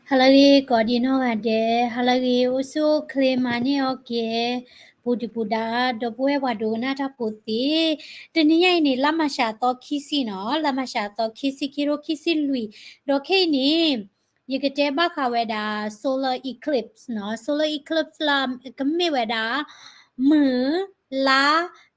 ဟါလၢအဂ့ၤ ကိးဒံနီၢ်ဂၤဒဲး, ဟါလၢအဂ့ၤ အိၣ်ဆူၣ်အိၣ်ချ့ မၤန့ၢ်အီၣ်က့ၤ ပူၤဒုၣ်ပူၤဒါ ဒီပုၢ်ဝဲၢ်ပှၤဒိကနၣ်တၢ်ဖိသ့ၣ်, တနံၤညါအံၤန့ၣ် လါမၤရှးအသီခံဆံနီၤ, လါမၤရှးအသီခံဆံ ခံကထိခံဆံလွံၢ်, ဒီးခဲအံၤန့ၣ် ယကတဲဘၣ်ဃးဝဲဒၣ် solar eclipse နီၤ, solar eclipse လၢကမ့ၢ်ဝဲဒၣ် မုၢ်, လါ,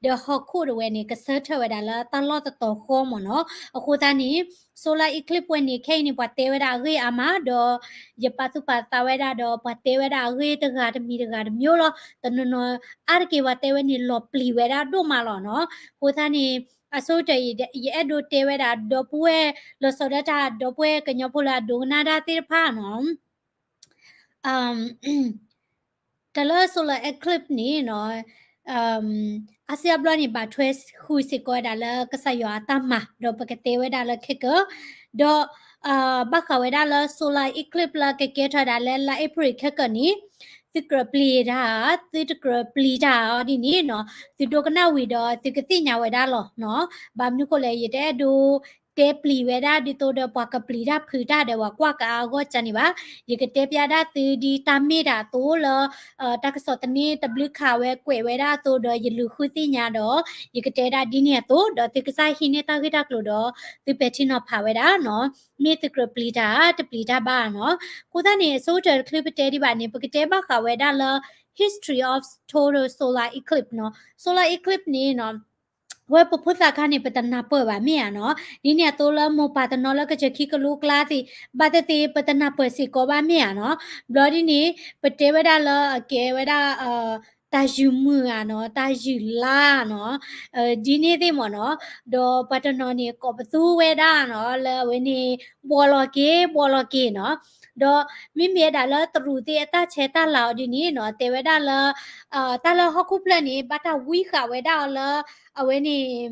ဒီးဟီၣ်ခိၣ်တဝဲန့ၣ် ကဆၢထၢၣ်ဝဲဒၣ်လၢတၢ်လီၢ်တတီၤဃီမ့ၢ်နီၤ. အဃိသတးန့ၣ် solar eclipse ဝဲန့ၣ် ခဲအံၤန့ၣ် ပှၤတဲဝဲဒၣ်အဂ့ၢ်အါမး, ဒီးယပာ်သူၣ်ပာ်သးဝဲဒၣ်ဒီး ပှၤတဲဝဲဒၣ်အဂ့ၢ်တဂၤတမံၤတဂၤတမျိုးလီၤ. တနီၤနီၤအါတက့ၢ်ပှၤတဲဝဲန့ၣ် လီၤပျံၤဝဲဒၣ်ဒိၣ်မးလီၤနီၤ. အဃိသတးန့ၣ် အဆိကတၢၢ် ယအဲၣ်ဒိးတဲဝဲဒၣ် ဒီပုၢ်ဝဲၢ်လီၤဆီဒၣ်တၢ် ဒီပုၢ်ဝဲၢ်ကညီဖိလၢအဒိကနၣ်တၢ်သ့ၣ်တဖၣ်နီၤ တၢ်လၢ solar eclipse န့ၣ်နီၤ, အါစုအါဘျီန့ၣ် ဘၣ်ထွဲဃုာ်စ့ၢ်ကီးဝဲဒၣ်လၢကစၢ်ယွၤအတၢ်မၤ, ဒီးပကတဲဝဲဒၣ်လၢခဲကၢ, ဒီး ဘၣ်ဃးဝဲဒၣ်လၢ solar eclipse လၢကကဲထီၣ်ဒၣ်လၢလါအ့ဖြ့ၣ်ခဲကၢန့ၣ်, သုကြၢးပျံၤတၢ်, သုတကြၢးပျံၤတၢ်အီၤဒ်န့ၣ်နီၤ, သုဒိကနၣ်ဝံၤဒီးသုကသ့ၣ်ညါဝဲဒၣ်လီၤနီၤ. ဘၣ်မနုၤဃိလဲၣ် ယတအဲၣ်ဒိး တဲပျံၤဝဲဒၣ်ဒ်သိးဒီးပှၤကပျံၤတၢ်ဖုးတၢ်ဒီးပှၤကွၢ်ကအါအဂီၢ်ကန့ၣ်ဘၣ်. ယကတဲပျးဒၣ်သုဒ်တၢ်မ့ၢ်တၢ်အသိးလၢ တၢ်ကစီၣ်သန့တဘျုးခးဝဲကွဲးဝဲဒၣ်အသိးဒီးယလူၤဃုသ့ၣ်ညါဒီး ယကတဲဒၣ်ဒ်န့ၣ်အသိး ဒီးသုကစၢ်ဟံးန့ၢ်တၢ်ဂ့ၢ်တၢ်ကျိၤဒီး သုပဲာ်ထံနီၤဖးဝဲဒၣ်နီၤ. မ့ၢ်သုကြၢးပျံၤတၢ် တပျံၤတၢ်ဘၣ်နီၤ. အဃိသတးန့ၣ် အဆိကတၢၢ်တချုးပတဲဒံးဘၣ်န့ၣ် ပကတဲဘၣ်ဃးဝဲဒၣ်လၢ history of total solar eclipse နီၤ. Solar eclipse န့ၣ်နီၤ ဝဲပဖိသၣ်ခါန့ၣ် ပတနၢ်ပၢၢ်ဘၣ်မ့ၢ်ဧါနီၤ. ဒ်န့ၣ်အသိးလၢမိၢ်ပၢ်တနီၤလၢကစၢၢ်ခံကလိကျါသ့ၣ် ဘၣ်သ့ၣ်သ့ၣ် ပတနၢ်ပၢၢ်စ့ၢ်ကီးဘၣ်မ့ၢ်ဧါနီၤ. ဘျီဒ်န့ၣ် ပတဲဝဲဒၣ်လၢအကဲဝဲဒၣ် တၢ်ယုၢ်မုၢ်ဧါနီၤ တၢ်ယုၢ်လါနီၤ ဒ်န့ၣ်သ့ၣ်မ့ၢ်နီၤ. ဒီးပှၤတနီၤန့ၣ် ကိးပသူဝဲဒၣ်နီၤ လၢအဝဲန့ၣ် ဘှီလီၤက့ၤ ဘှီလီၤက့ၤနီၤ. ဒီးမ့မ့ၢ်ဝဲဒၣ်လၢတရူးသ့ၣ်အတၢ်ဆဲးတၢ်လၤအီၤဒ်န့ၣ်နီၤ တဲဝဲဒၣ်လၢ တၢ်လၢဟီၣ်ခိၣ်ဖျၢၣ်န့ၣ် ဘၣ်တၢ်ဝံဃာ်ဝဲဒၣ်အီၤလၢ အဝဲန့ၣ်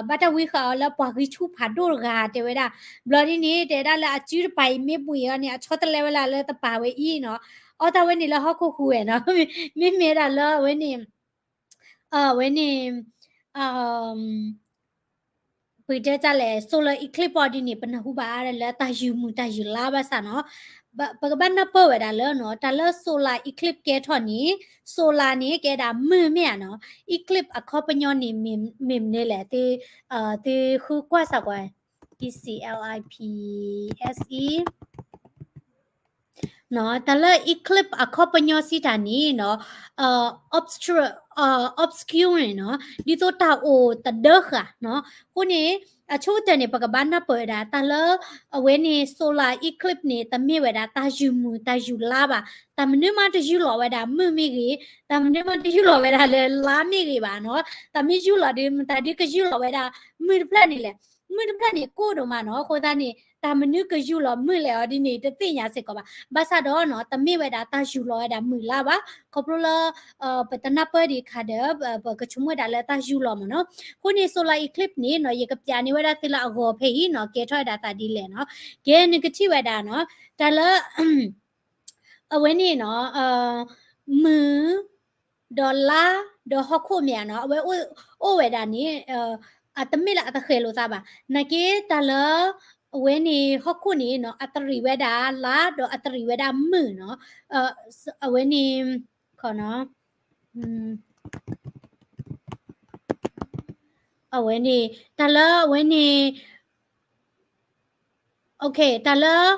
ဘၣ်တၢ်ဝံဃာ်အီၤလၢပှၤဂံၢ်ဆူၣ်ဖးဒိၣ်တဂၤတဲဝဲဒၣ်. ဘျီဒ်န့ၣ် တဲဝဲဒၣ်လၢအစုတပၤအံၤမ့ၢ်ဘှံးအီၤန့ၣ် အဆီတလဲဝဲလၢလၢတပၤဝဲအံၤနီၤ. အီၣ်တၢ်ဝဲန့ၣ်လၢဟီၣ်ခိၣ်ဟူးဝဲနီၤ. မ့မ့ၢ်ဝဲဒၣ်လၢအဝဲန့ၣ် အဝဲန့ၣ် ပကတဲတၢ်လဲၣ် solar eclipse အီၤဒ်န့ၣ် ပနၢ်ဟူဘၣ်အါလၢတၢ်ယုၢ်မုၢ်တၢ်ယုၢ်လါဘၣ်ဆၣ်နီၤ. ပကဘၣ်နၢ်ပၢၢ်ဝဲဒၣ်လၢနီၤ တၢ်လၢ solar eclipse ကဲထီၣ်န့ၣ် solar န့ၣ် ကဲဒၣ်မုၢ်မ့ၢ်ဧါနီၤ. Eclipse အခီပညီန့ၣ် မ့ၢ်မနုၤလဲၣ် သုဃုကွၢ်စ့ၢ်ကီး E C L I P S E နီၤ တၢ်လၢ eclipse အခီပညီစံးတၢ်န့ၣ်နီၤ obscure န့ၣ်နီၤ ဒ်သိးတၢ်အိၣ်တဒၢဃာ်နီၤ. အဃိန့ၣ် အဆိကတၢၢ်န့ၣ် ပကဘၣ်နၢ်ပၢၢ်ဝဲဒၣ် တၢ်လၢ အဝဲန့ၣ် solar eclipse န့ၣ် တမ့ၢ်ဝဲဒၣ်တၢ်ယုၢ်မုၢ်တၢ်ယုၢ်လါဘၣ်. တၢ်မနုၤမးတယုၢ်လီၤဝဲဒၣ်မုၢ်မ့ၢ်ဂ့ၤ, တၢ်မနုၤမးတယုၢ်လီၤဝဲဒၣ်လၢလါမ့ၢ်ဂ့ၤဘၣ်နီၤ. တၢ်မ့ၢ်ယုၢ်လီၤဒီး မတၤဒုကယုၢ်လီၤဝဲဒၣ်မုၢ်တဖျၢၣ်န့ၣ်လဲၣ်. မုၢ်တဖျၢၣ်န့ၣ် ကိၢ်ဒိၣ်မးနီၤ. အဃိသတးန့ၣ် တၢ်မနုၤကယုၢ်လီၤမုၢ်လဲၣ်အီၤဒ်န့ၣ် တသ့ၣ်ညါစ့ၢ်ကီးဘၣ်. ဘၣ်ဆၣ်ဒီးနီၤ တမ့ၢ်ဝဲဒၣ်တၢ်ယုၢ်လီၤဝဲဒၣ်မုၢ်လါဘၣ်. ခီဖျိလၢ ပတနၢ်ပၢၢ်ဒံးခါဒီး ပကဆိကမိၣ်ဝဲဒၣ်လၢတၢ်ယုၢ်လီၤမ့ၢ်နီၤ. အဃိန့ၣ် solar eclipse န့ၣ်နီၤ ယကပျးန့ၢ်ဝဲဒၣ်သုလၢအဂီၤဖဲအံၤနီၤ ကဲထီၣ်ဝဲဒၣ်သးဒ်လဲၣ်နီၤ. ကဲနကထံၣ်ဝဲဒၣ်နီၤ တၢ်လၢ အဝဲန့ၣ်နီၤ မုၢ် ဒီးလါ ဒီးဟီၣ်ခိၣ်မ့ၢ်ဧါနီၤ အဝဲအိၣ်ဝဲဒၣ်န့ၣ် အတမ့ၢ်လၢအတဃဲၤလိာ်သးဘၣ်. နာ်က့တၢ်လၢ အဝဲန့ၣ်ဟီၣ်ခိၣ်န့ၣ်နီၤ အတရံးဝဲဒၣ်လါ ဒီးအတရံးဝဲဒၣ်မုၢ်နီၤ. အဝဲန့ၣ် အဝဲန့ၣ် တၢ်လၢအဝဲန့ၣ် တၢ်လၢ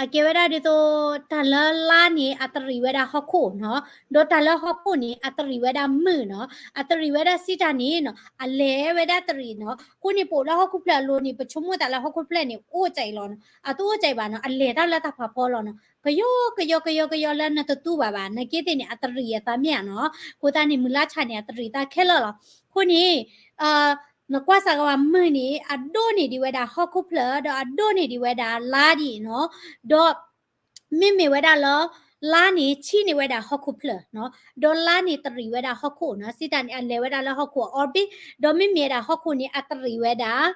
အကဲဝဲဒၣ်ဒ်သိး တၢ်လၢလါန့ၣ် အတရံးဝဲဒၣ်ဟီၣ်ခိၣ်နီၤ, ဒီးတၢ်လၢဟီၣ်ခိၣ်န့ၣ် အတရံးဝဲဒၣ်မုၢ်နီၤ, အတရံးဝဲဒၣ်စံးတၢ်န့ၣ်နီၤ အလဲၤဝဲဒၣ်တရံးနီၤ, အဃိန့ၣ် ပအိၣ်လၢဟီၣ်ခိၣ်ဖျၢၣ်အလိၤန့ၣ် ပဆိကမိၣ်သးလၢဟီၣ်ခိၣ်ဖျၢၣ်န့ၣ် အိၣ်ကၠံလီၤနီၤ, အတအိၣ်ကၠံဘၣ်နီၤ, အလဲၤတၢ်လၢတၢ်ဖးဖီလီၤနီၤ, ကယီကယီကယီကယီလၢနတတူၢ်ဘၣ်ဘၣ်, နာ်က့သ့ၣ်န့ၣ် အတရံးအသးမ့ၢ်ဧါနီၤ, အဃိသတးန့ၣ် မုၢ်လါဆါန့ၣ် အတရံးသးခဲလၢာ်လီၤ, အဃိန့ၣ် နကွၢ်စးကဝါမုၢ်န့ၣ် အဒိၣ်န့ၢ်ဒံးဝဲဒၣ်ဟီၣ်ခိၣ်ဖျၢၣ် ဒီးအဒိၣ်န့ၢ်ဒံးဝဲဒၣ်လါဒ်အံၤနီၤ, ဒီး မ့မ့ၢ်ဝဲဒၣ်လၢ လါန့ၣ်ဆံးန့ၢ်ဝဲဒၣ်ဟီၣ်ခိၣ်ဖျၢၣ်နီၤ, ဒီးလါန့ၣ်တရံးဝဲဒၣ်ဟီၣ်ခိၣ်နီၤ, စံးတၢ်န့ၣ် အလဲၤဝဲဒၣ်လၢဟီၣ်ခိၣ်အ orbit, ဒီးမ့မ့ၢ်ဝဲဒၣ်ဟီၣ်ခိၣ်န့ၣ် အတရံးဝဲဒၣ်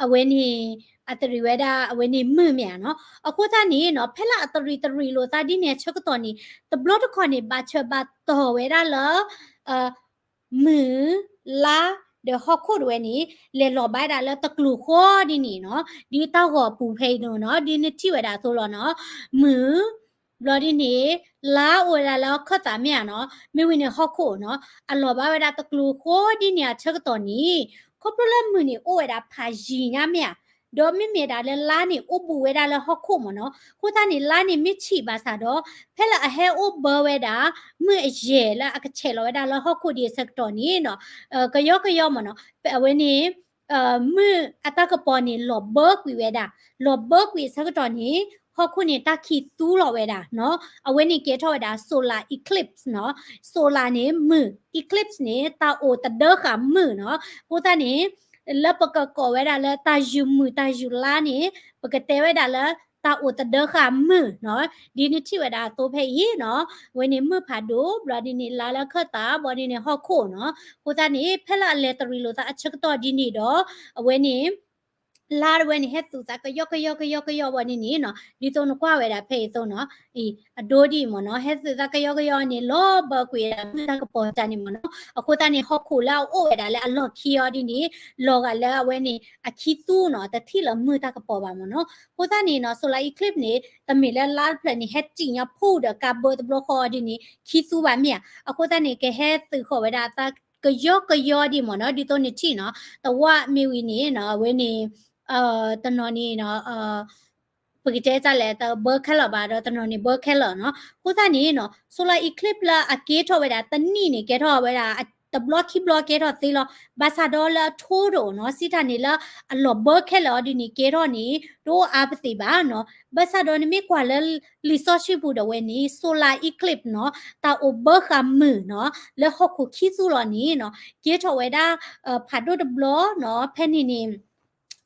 အဝဲန့ၣ် အတရံးဝဲဒၣ်အဝဲန့ၣ်မုၢ်မ့ၢ်ဧါနီၤ, အဃိသတးန့ၣ်နီၤ ဖဲလၢအတရံးတရံးလိာ်သးဒ်န့ၣ်အဆၢကတီၢ်န့ၣ် တဘျီတခီၣ်န့ၣ် ဘၣ်ဆၢဘၣ်တီၢ်ဝဲဒၣ်လၢ မုၢ်, လါ, ဒီးဟီၣ်ခိၣ်တဝဲန့ၣ် လဲၤလီၤဘၣ်ဝဲဒၣ်လၢတကျိၤဃီဒ်န့ၣ်နီၤ, ဒ်တၢ်ဂီၤအပူၤဖဲအံၤနီၤ, ဒ်နထံၣ်ဝဲဒၣ်အသိးလီၤနီၤ, မုၢ် ဘျီဒ်န့ၣ် လါအိၣ်ဝဲဒၣ်လၢအခၢၣ်သးမ့ၢ်ဧါနီၤ, မ့ၢ်ဝံၤန့ၣ်ဟီၣ်ခိၣ်နီၤ, အလီၤဘၣ်ဝဲဒၣ်တကျိၤဃီဒ်န့ၣ်အဆၢကတီၢ်န့ၣ်, ခီဖျိလၢမုၢ်န့ၣ်အိၣ်ဝဲဒၣ်ဖးယံၤညါမ့ၢ်ဧါ, ဒီးမ့မ့ၢ်ဒၣ်လၢလါန့ၣ်အိၣ်ဘူးဝဲဒၣ်လၢဟီၣ်ခိၣ်မ့ၢ်နီၤ, အဃိသတးန့ၣ် လါန့ၣ်မ့ၢ်ဆံးဘၣ်ဆၣ်ဒီး ဖဲလၢအဟဲအိၣ်ဘၢဝဲဒၣ် မုၢ်အယဲၢ်လၢအကဆဲးလီၤဝဲဒၣ်လၢဟီၣ်ခိၣ်ဒံးအဆၢကတီၢ်န့ၣ်နီၤ, ကယီကယီမ့ၢ်နီၤ, အဝဲန့ၣ် မုၢ်အတၢ်ကပီၤန့ၣ်လီၤဘၢကွံာ်ဝဲဒၣ်, လီၤဘၢကွံာ်အဆၢကတီၢ်န့ၣ် ဟီၣ်ခိၣ်န့ၣ်တၢ်ခံးသူလီၤဝဲဒၣ်နီၤ, အဝဲန့ၣ်ကဲထီၣ်ဝဲဒၣ် solar eclipse နီၤ, solar န့ၣ်မုၢ်, eclipse န့ၣ် တၢ်အိၣ်သဒၢဃာ်မုၢ်နီၤ, အဃိသတးန့ၣ် လၢပကကိးဝဲဒၣ်လၢတၢ်ယုၢ်မုၢ်တၢ်ယုၢ်လါန့ၣ် ပကတဲဝဲဒၣ်လၢ တၢ်အိၣ်သဒၢဃာ်မုၢ်နီၤ, ဒ်နထံၣ်ဝဲဒၣ်အသိးဖဲအံၤနီၤ, အဝဲန့ၣ်မုၢ်ဖးဒိၣ် ဘျီဒ်န့ၣ် လါလၢအခၢၣ်သး ဘျီဒ်န့ၣ်ဟီၣ်ခိၣ်နီၤ, အဃိသတးန့ၣ် ဖဲလၢအလဲၤတရံးလိာ်သးအဆၢကတီၢ်ဒ်န့ၣ်ဒီး အဝဲန့ၣ် လါတဝဲန့ၣ် ဟဲသုးသးကယီကယီကယီကယီဘၣ်န့ၣ်န့ၣ်နီၤ, ဒ်သိးနကွၢ်ဝဲဒၣ်ဖဲအံၤအသိးနီၤ, အံၤ အဒိဒ်အံၤမ့ၢ်နီၤ, ဟဲသုးသးကယီကယီန့ၣ် လီၤဘၢကွံာ်ဝဲဒၣ်မုၢ်တၢ်ကပီၤတၢ်န့ၣ်မ့ၢ်နီၤ, အဃိသတးန့ၣ် ဟီၣ်ခိၣ်လၢအအိၣ်ဝဲဒၣ်လၢအလီၢ်ခံအီၤဒ်န့ၣ် လီၤဂာ်လၢအဝဲန့ၣ် အခံးသူနီၤ, တထံၣ်လၢမုၢ်တၢ်ကပီၤဘၣ်မ့ၢ်နီၤ, အဃိသတးန့ၣ်နီၤ solar eclipse န့ၣ် တမ့ၢ်လၢလါတဖျၢၣ်န့ၣ် ဟဲတံၢ်ညါဖူဒီးကါဘၢတဘျီဃီအီၤဒ်န့ၣ် ခံးသူဘၣ်မ့ၢ်ဧါ, အဃိသတးန့ၣ် ကဟဲသုးဃီၤဝဲဒၣ်အသးကယီကယီဒ်မ့ၢ်နီၤ, ဒ်သိးနထံၣ်နီၤ, တဝၣ်မ့ၢ်ဝံၤန့ၣ်နီၤ, အဝဲန့ၣ် တနီၤန့ၣ်နီၤ ပကတဲတၢ်လဲၣ် တဘၢခဲလၢာ်ဘၣ်ဒီး တနီၤန့ၣ်ဘၢခဲလၢာ်နီၤ. အဃိသတးန့ၣ်နီၤ solar eclipse လၢအကဲထီၣ်ဝဲဒၣ်တနံၣ်န့ၣ် ကဲထီၣ်ဝဲဒၣ် တဘျီခံဘျီကဲထီၣ်သ့လီၤ. ဘၣ်ဆၣ်ဒီးလၢအ total နီၤ စံးတၢ်န့ၣ်လၢအလီၤဘၢခဲလၢာ်အီၤဒ်န့ၣ် ကဲထီၣ်န့ၣ် တအိၣ်အါပသ့ၣ်ဘၣ်နီၤ. ဘၣ်ဆၣ်ဒီးနမ့ၢ်ကွၢ်လၢလံာ်စီဆှံပူၤဒၣ်ဝဲန့ၣ် solar eclipse နီၤ တၢ်အိၣ်ဘၢဃာ်မုၢ်နီၤ လၢဟီၣ်ခိၣ်ခံသူလီၤန့ၣ်နီၤ ကဲထီၣ်ဝဲဒၣ် ဖးဒိၣ်တဘျီနီၤ ဖဲန့ၣ်န့ၣ်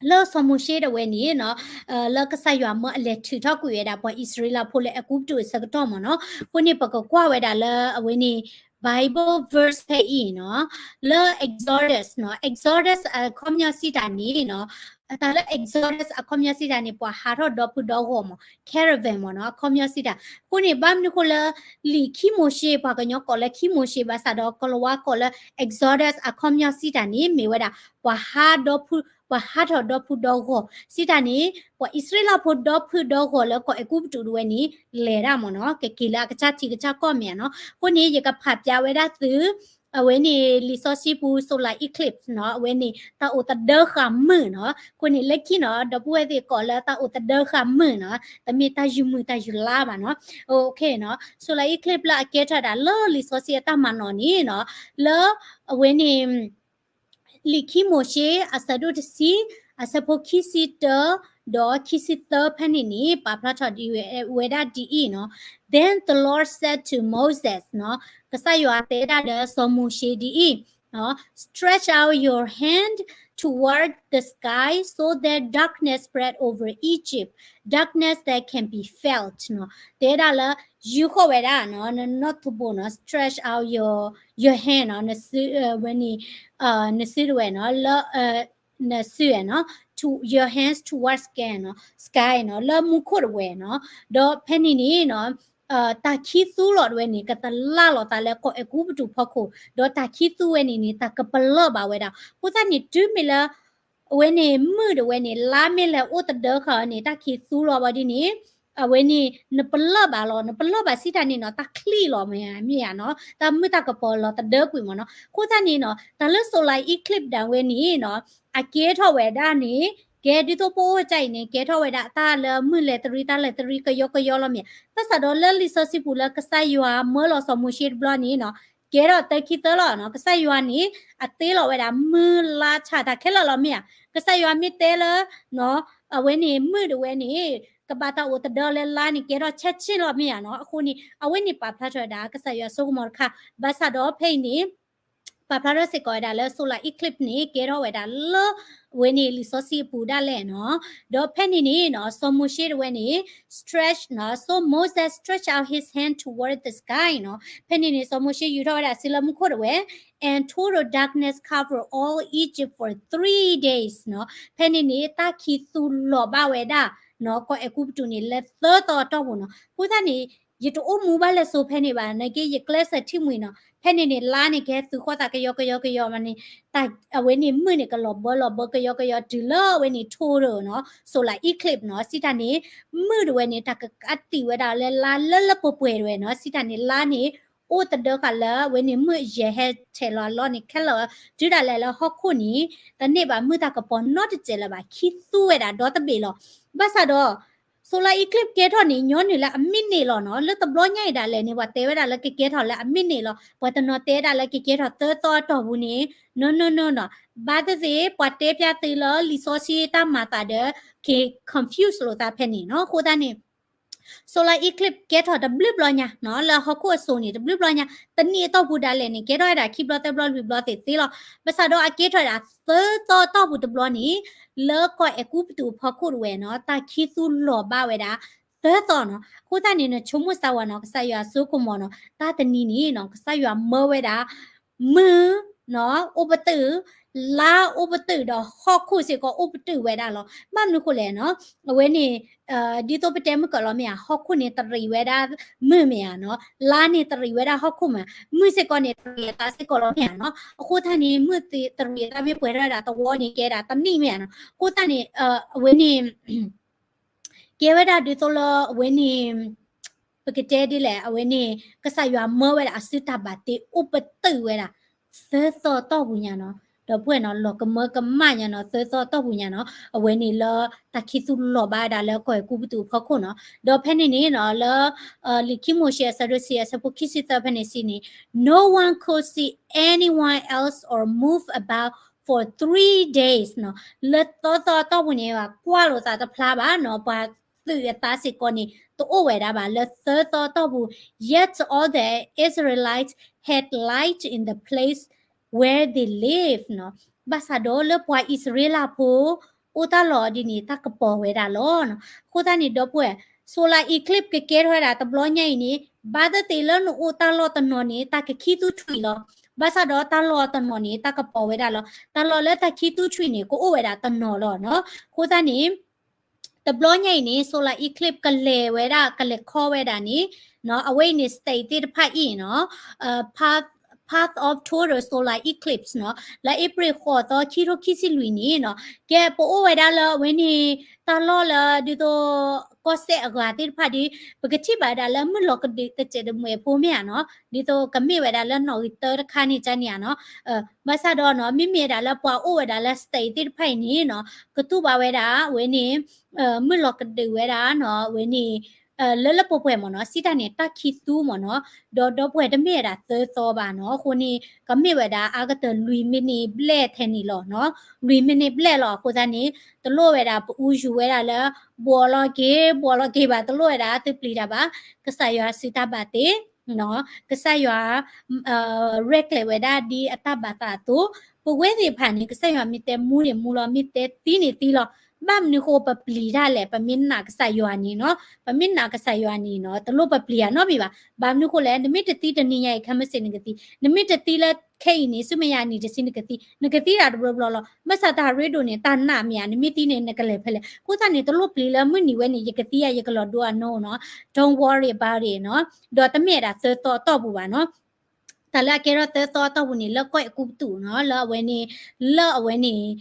လၢစီၤမိၤၡ့ဒၣ်ဝဲန့ၣ်နီၤ လၢကစၢ်ယွၤမၢအလဲၤထုးထီၣ်ကွံာ်ဝဲဒၣ်ပှၤအံၣ်စရ့လးဖိလၢအဲၤကူပတူးအဆၢကတီၢ်မ့ၢ်နီၤ. အဃိန့ၣ်ပကကွၢ်ဝဲဒၣ်လၢအဝဲန့ၣ် Bible verse ဖဲအံၤနီၤ လၢ Exodus နီၤ Exodus အခီပညီစံးတၢ်န့ၣ်နီၤ တၢ်လၢ Exodus အခီပညီစံးတၢ်န့ၣ် ပှၤဟးထီၣ်ဒီဖုဒီဂီၢ်မ့ၢ် caravan မ့ၢ်နီၤ အခီပညီစံးတၢ်. အဃိန့ၣ် ဘၣ်မနုၤဃိလၢ လံာ်ခံမိၤၡ့ ပှၤကညီကိးလၢခံမိၤၡ့ ဘၣ်ဆၣ်ဒီးကလၤဝါကိးလၢ Exodus အခီပညီစံးတၢ်န့ၣ် မ့ၢ်ဝဲဒၣ် ပှၤဟးဒီဖု ပှၤဟးထီၣ်ဒီဖုဒီဂီၢ် စံးတၢ်န့ၣ် ပှၤအံၣ်စရ့လးဖိဒီဖုဒီဂီၢ်လၢကီၢ်အဲၤကူပတူးဒၣ်ဝဲန့ၣ် လဲၤဒၣ်မ့ၢ်နီၤ ကက့ၤလၢအကစၢ်ထံကစၢ်ကီၢ်မ့ၢ်ဧါနီၤ. အဃိန့ၣ် ယကဖးပျးဝဲဒၣ်သု အဝဲန့ၣ် လံာ်စီဆှံပူၤ solar eclipse နီၤ အဝဲန့ၣ် တၢ်အိၣ်သဒၢဃာ်မုၢ်နီၤ. အဃိန့ၣ် လၢခံနီၤ ဒီပုၢ်ဝဲၢ်သ့ၣ်ကိးလၢတၢ်အိၣ်သဒၢဃာ်မုၢ်နီၤ တမ့ၢ်တၢ်ယုၢ်မုၢ်တၢ်ယုၢ်လါဘၣ်နီၤ. အဃိနီၤ solar eclipse လၢအကဲထီၣ်ဒၣ်လၢလံာ်စီဆှံအတၢ်မၤနီၣ်န့ၣ်နီၤ လၢအဝဲန့ၣ် လံာ်ခံမိၤၡ့ အဆၢဒိၣ်တဆံ အဆၢဖိခံဆံတၢ ဒီးခံဆံသၢဖဲန့ၣ်န့ၣ် ပာ်ဖျါထီၣ်ဒ်ဝဲဒၣ်ဒ်အံၤနီၤ. Then the Lord said to Moses နီၤ ကစၢ်ယွၤတဲဒၣ်ဒီးစီၤမိၤၡ့ဒ်အံၤနီၤ Stretch out your hand toward the sky so that darkness spread over Egypt, darkness that can be felt နီၤ. တဲဒၣ်လၢ ယူၤဃီၣ်ဝဲဒၣ်နီၤ နနီၣ်ထူဘိနီၤ stretch out your your hand နီၤ နစုဝဲန့ၣ် နစုတဝဲနီၤ လၢ နစုနီၤ to your hands towards sky နီၤ sky နီၤ လၢမူခိၣ်တဝဲနီၤ ဒီးဖဲန့ၣ်န့ၣ်နီၤ တၢ်ခံသူလီၤတဝဲန့ၣ် ကသလၣ်လီၤသးလၢကီၢ်အဲၤကူပတူးဖီခိၣ် ဒီးတၢ်ခံသူဝဲန့ၣ်န့ၣ် တၢ်ကပလၢၢ်ဘၣ်ဝဲဒၣ် အဃိသတးန့ၣ် တုၤမ့ၢ်လၢ အဝဲန့ၣ် မုၢ်တဝဲန့ၣ် လါမ့ၢ်လဲၤအိၣ်သဒၢဃာ်န့ၣ် တၢ်ခံသူလီၤဘၣ်ဒ်န့ၣ် အဝဲန့ၣ် နပလၢၢ်ဘၣ်လီၤ နပလၢၢ်ဘၣ်စံးတၢ်န့ၣ်နီၤ တၢ်ချံၣ်လီၤမ့ၢ်ဧါနီၤ တၢ်မုၢ်တၢ်ကပီၤလီၤသဒၢကွံာ်မ့ၢ်နီၤ အဃိသတးန့ၣ်နီၤ တၢ်လၢ solar eclipse ဒၣ်ဝဲန့ၣ်နီၤ အကဲထီၣ်ဝဲဒၣ်န့ၣ် ကဲဒ်သိးပအိၣ်ကၢ်အံၤန့ၣ် ကဲထီၣ်ဝဲဒၣ်တၢ်လၢမုၢ်လဲၤတရံး တၢ်လဲၤတရံးကယီကယီလီၤမ့ၢ် ဘၣ်ဆၣ်ဒီးလၢလံာ်စီဆှံပူၤလၢကစၢ်ယွၤမၢလီၤစီၤမိၤၡ့တဘျီန့ၣ်နီၤ ကဲထီၣ်သၢခံသၢလီၤနီၤ ကစၢ်ယွၤန့ၣ် အတ့လီၤဝဲဒၣ်မုၢ်လါဆၣ်တၢ်ခဲလၢာ်လီၤမ့ၢ်ဧါ ကစၢ်ယွၤမ့ၢ်တဲလၢ အဝဲန့ၣ် မုၢ်တဝဲန့ၣ် ကဘၣ်တၢ်အိၣ်သဒၢလၢလါန့ၣ် ကဲထီၣ်ဆဲးဆ့လီၤမ့ၢ်ဧါနီၤ အဃိန့ၣ် အဝဲန့ၣ်ပာ်ဖျါထီၣ်ဝဲဒၣ် ကစၢ်ယွၤစိကမီၤတခါ ဘၣ်ဆၣ်ဒီးဖဲအံၤန့ၣ် ပာ်ဖျါထီၣ်စ့ၢ်ကီးဝဲဒၣ်လၢ solar eclipse န့ၣ် ကဲထီၣ်ဝဲဒၣ်လၢ အဝဲန့ၣ်လံာ်စီဆှံအပူၤဒၣ်လဲာ်နီၤ ဒီးဖဲန့ၣ်န့ၣ်နီၤ စီၤမိၤၡ့တဝဲန့ၣ် stretch နီၤ so Moses stretched out his hand toward the sky နီၤ ဖဲန့ၣ်န့ၣ် စီၤမိၤၡ့ယူၤထီၣ်ဝဲဒၣ်စုလၢမူခိၣ်တဝဲ and total darkness covered all Egypt for three days နီၤ ဖဲန့ၣ်န့ၣ် တၢ်ခံးသူလီၤဘၣ်ဝဲဒၣ် နီၤ ကီၢ်အဲၤကူပတူးန့ၣ် လၢသၢသီအတီၢ်ပူၤနီၤ အဃိသတးန့ၣ် ယတအိၣ်မူဘၣ်လၢစိၤဖဲန့ၣ်ဘၣ်, နာ်က့ ယကျဲးစၢးထံၣ်မှံနီၤ. ဖဲန့ၣ်န့ၣ် လါန့ၣ် ကဟဲသုးဃီသးကယီကယီကယီမးန့ၣ်, တၢ်အဝဲန့ၣ်မုၢ်န့ၣ် ကလီၤဘၢလီၤဘၢကယီကယီ တုၤလၢအဝဲန့ၣ် total နီၤ, solar eclipse နီၤ, စံးတၢ်န့ၣ် မုၢ်တဝဲန့ၣ် တၢ်ကကးတံာ်ဝဲဒၣ်လၢလါလၢလၢပှဲၤပှဲၤတဝဲနီၤ, စံးတၢ်န့ၣ် လါန့ၣ် အိၣ်သဒၢဃာ်လၢအဝဲန့ၣ် မုၢ်ယဲၢ်ဟဲထဲးလီၤအလီၢ်န့ၣ်ခဲလၢာ်, တုၤဒၣ်လဲာ်လၢဟီၣ်ခိၣ်န့ၣ် တန့ၢ်ဘၣ်မုၢ်တၢ်ကပီၤနီတစဲးလၢၤဘၣ်, ခံသူဝဲဒၣ်ဒီတဘ့ၣ်လီၤ. ဘၣ်ဆၣ်ဒီး solar eclipse ကဲထီၣ်န့ၣ် ညီနုၢ်လၢအမံးနံးလီၤနီၤ, လၢတဘျီညါအံၤဒၣ်လဲာ်န့ၣ် ပှၤတဲဝဲဒၣ်လၢကကဲထီၣ်လၢအမံးနံးလီၤ, ပှၤတနီၤတဲဒၣ်လၢကကဲထီၣ်သၢသီအတီၢ်ပူၤန့ၣ်, no no no နီၤ, ဘၣ်သ့ၣ်သ့ၣ် ပှၤတဲဖျါသုလၢလံာ်စီဆှံတၢ်မၤသးဒီး က့ၤ confuse လိာ်သးဖဲန့ၣ်နီၤ, အဃိသတးန့ၣ် solar eclipse ကဲထီၣ်တဘျုးဘျီညါနီၤ, လၢဟီၣ်ခိၣ်အစိၤန့ၣ် တဘျုးဘျီညါ, တနံၣ်အတီၢ်ပူၤဒၣ်လဲာ်န့ၣ် ကဲထီၣ်ဝဲဒၣ်ခံဘျီသၢဘျီလွံၢ်ဘျီသ့ၣ်သ့လီၤ. ဘၣ်ဆၣ်ဒီးအကဲထီၣ်ဝဲဒၣ်သၢသီအတီၢ်ပူၤတဘျီန့ၣ် လၢကီၢ်အဲၤကူပတူးအဖီခိၣ်တဝဲနီၤ, တၢ်ခံသူလီၤဘၣ်ဝဲဒၣ်သၢသီနီၤ. အဃိသတးန့ၣ် နဆိကမိၣ်စၢ်ဝဲနီၤ, ကစၢ်ယွၤစိကမီၤနီၤ, တၢ်တနံၤန့ၣ်နီၤ ကစၢ်ယွၤမၢဝဲဒၣ် မုၢ် အိၣ်ပတုာ်, လါအိၣ်ပတုာ် ဒီးဟီၣ်ခိၣ်စ့ၢ်ကီးအိၣ်ပတုာ်ဝဲဒၣ်လီၤ. ဘၣ်မနုၤဃိလဲၣ်နီၤ, အဝဲန့ၣ် ဒ်သိးပတဲမုၢ်ကီးလီၤမ့ၢ်ဧါ, ဟီၣ်ခိၣ်န့ၣ်တရံးဝဲဒၣ်မုၢ်မ့ၢ်ဧါနီၤ, လါန့ၣ်တရံးဝဲဒၣ်ဟီၣ်ခိၣ်မ့ၢ်, မုၢ်စ့ၢ်ကီးန့ၣ် တရံးအသးစ့ၢ်ကီးလီၤမ့ၢ်ဧါနီၤ. အဃိသတးန့ၣ် မုၢ်တရံးအသးမ့ၢ်ပှဲၤထီၣ်ဝဲဒၣ်သဝီန့ၣ် ကဲဒၣ်တနံၣ်မ့ၢ်ဧါနီၤ. အဃိသတးန့ၣ် အဝဲန့ၣ် ကဲဝဲဒၣ်ဒ်သိးလၢအဝဲန့ၣ် ပကတဲဒ်လဲၣ်, အဝဲန့ၣ် ကစၢ်ယွၤမၢဝဲဒၣ်အစုတၢ်ဘၣ်တ့အိၣ်ပတုာ်ဝဲဒၣ် သၢသီတီၢ်ပူၤညါနီၤ. ဒီပုၢ်ဝဲၢ်နီၤ လီၤကမၢကမၣ်ညါနီၤ, သၢသီတီၢ်ပူၤညါနီၤ, အဝဲန့ၣ်လၢတၢ်ခံသူလီၤဘၣ်ဝဲဒၣ်လၢကီၢ်အဲၤကူပတူးအဖီခိၣ်နီၤ. ဒီးဖဲန့ၣ်န့ၣ်နီၤ လၢ လံာ်ခံမိၤၡ့အဆၢဒိၣ်ဆံအဆၢဖိခံဆံသၢဖဲန့ၣ်စံးန့ၣ် no one could see anyone else or move about for three days နီၤ. လၢသၢသီတီၢ်ပူၤန့ၣ် ကွၢ်လိာ်သးတဖျါဘၣ်နီၤ, ပှၤ သုးအသးစ့ၢ်ကီးန့ၣ် တအိၣ်ဝဲဒၣ်ဘၣ် လၢသၢသီတီၢ်ပူၤ, yet all the Israelites had light in the place where they live နီၤ. ဘၣ်ဆၣ်ဒီးလၢပှၤအံၣ်စရ့လးဖိ အိၣ်တၢ်လီၢ်ဒ်န့ၣ် တၢ်ကပီၤဝဲဒၣ်လီၤနီၤ. အဃိသတးန့ၣ် ဒီပုၢ်ဝဲၢ် solar eclipse ကကဲထီၣ်ဝဲဒၣ်တဘျီညါအံၤန့ၣ် ဘၣ်သ့ၣ်သ့ၣ်လၢနအိၣ်တၢ်လီၢ်တနီၤန့ၣ် တၢ်ကခံသူထွံၣ်လီၤ. ဘၣ်ဆၣ်ဒီးတၢ်လီၢ်တနီၤန့ၣ် တၢ်ကပီၤဝဲဒၣ်လီၤ. တၢ်လီၢ်လၢတၢ်ခံသူထွံၣ်န့ၣ် ကအိၣ်ဝဲဒၣ်တနီၤလီၤနီၤ. အဃိသတးန့ၣ် တဘျီညါအံၤန့ၣ် solar eclipse ကလဲၤဝဲဒၣ် ကလဲၤခီဝဲဒၣ်န့ၣ် အဝဲအံၤန့ၣ် state သ့ၣ်တဖၣ်အံၤနီၤ path, path of total solar eclipse နီၤ လၢအ့ဖြ့ၣ်ဃိးသီ ခံထိခံဆံလွံၢ်န့ၣ်နီၤ ကဲပအိၣ်ဝဲဒၣ်လၢအဝဲန့ၣ် တၢ်လီၢ်လၢဒ်သိး ကီၢ်စဲၣ်အဂၤသ့ၣ်တဖၣ်ဒီး ပကထံၣ်ဘၣ်ဝဲဒၣ်လၢမုၢ်လီၤကဒုးတစဲးတမှဲၤဖိမ့ၢ်ဧါနီၤ ဒ်သိးကမ့ၢ်ဝဲဒၣ်လၢနီၣ်ဂံၢ်တၢတခါန့ၣ်ကန့ၣ်ဧါနီၤ ဘၣ်ဆၣ်ဒီးနီၤ မ့မ့ၢ်ဝဲဒၣ်လၢပှၤအိၣ်ဝဲဒၣ်လၢ state သ့ၣ်တဖၣ်အံၤန့ၣ်နီၤ ကတူၢ်ဘၣ်ဝဲဒၣ် အဝဲန့ၣ် မုၢ်လီၤကဒုးဝဲဒၣ်နီၤ အဝဲန့ၣ် လၢလၢပှဲၤပှဲၤမ့ၢ်နီၤ စံးတၢ်န့ၣ် တၢ်ခံသူမ့ၢ်နီၤ ဒီးဒီပုၢ်ဝဲၢ်တမ့ၢ်ဝဲဒၣ်သၢသီဘၣ်နီၤ အဃိန့ၣ် ကမ့ၢ်ဝဲဒၣ်အါကတၢၢ်လွံၢ်မံးနံးဘျဲၣ်ထဲန့ၣ်လီၤနီၤ လွံၢ်မံးနံးဘျဲၣ်လီၤ အဃိသတးန့ၣ် တလိၣ်ဝဲဒၣ်ပအူယူၤဝဲဒၣ်လၢ ဘှီးလီၤက့ၤ ဘှီးလီၤက့ၤဘၣ် တလိၣ်ဝဲဒၣ်သုပျံၤတၢ်ဘၣ် ကစၢ်ယွၤစုတၢ်ဘၣ်တ့ ကစၢ်ယွၤ ရဲၣ်ကျဲၤဝဲဒၣ်ဒ်အတၢ်ဘၣ်သးအသိး ပဝဲသ့ၣ်တဖၣ်န့ၣ် ကစၢ်ယွၤမ့ၢ်တဲမူန့ၣ်မူလီၤ မ့ၢ်တဲသံန့ၣ်သံလီၤ ဘၣ်မနုၤဃိပပျံၤတၢ်လဲၣ် ပမ့ၢ်နာ်ကစၢ်ယွၤန့ၣ်နီၤ ပမ့ၢ်နာ်ကစၢ်ယွၤန့ၣ်နီၤ တလိၣ်ပပျံၤအနီတမံၤဘၣ် ဘၣ်မနုၤဃိလဲၣ် နမ့ၢ်တသံတနံၤညါအံၤ ခဲမုၢ်ဆ့ၣ်နကသံ နမ့ၢ်တသံလၢခဲအံၤန့ၣ် ဆူမဲာ်ညါအနံၤတဆံနကသံ နကသံတၢ်တဘျီဘျီလီၤ ဘၣ်ဆၣ်တၢ်ရ့ဒိၣ်န့ၣ် တၢ်နာ်မ့ၢ်ဧါ နမ့ၢ်သံန့ၣ် နကလဲၤဖဲလဲၣ် အဃိသတးန့ၣ် တလိၣ်ပျံၤလၢမုၢ်နံၤဝဲန့ၣ် ယကသံဧါ ယကလီၤဒိဧါနီၤ don't worry about it နီၤ ဒီးတမ့ၢ်ဝဲဒၣ်သၢသီအတီၢ်ပူၤဘၣ်နီၤ တၢ်လၢအကဲထီၣ်သၢသီအတီၢ်ပူၤန့ၣ် လၢကီၢ်အဲၤကူပတူးနီၤ လၢအဝဲန့ၣ် လၢအဝဲန့ၣ်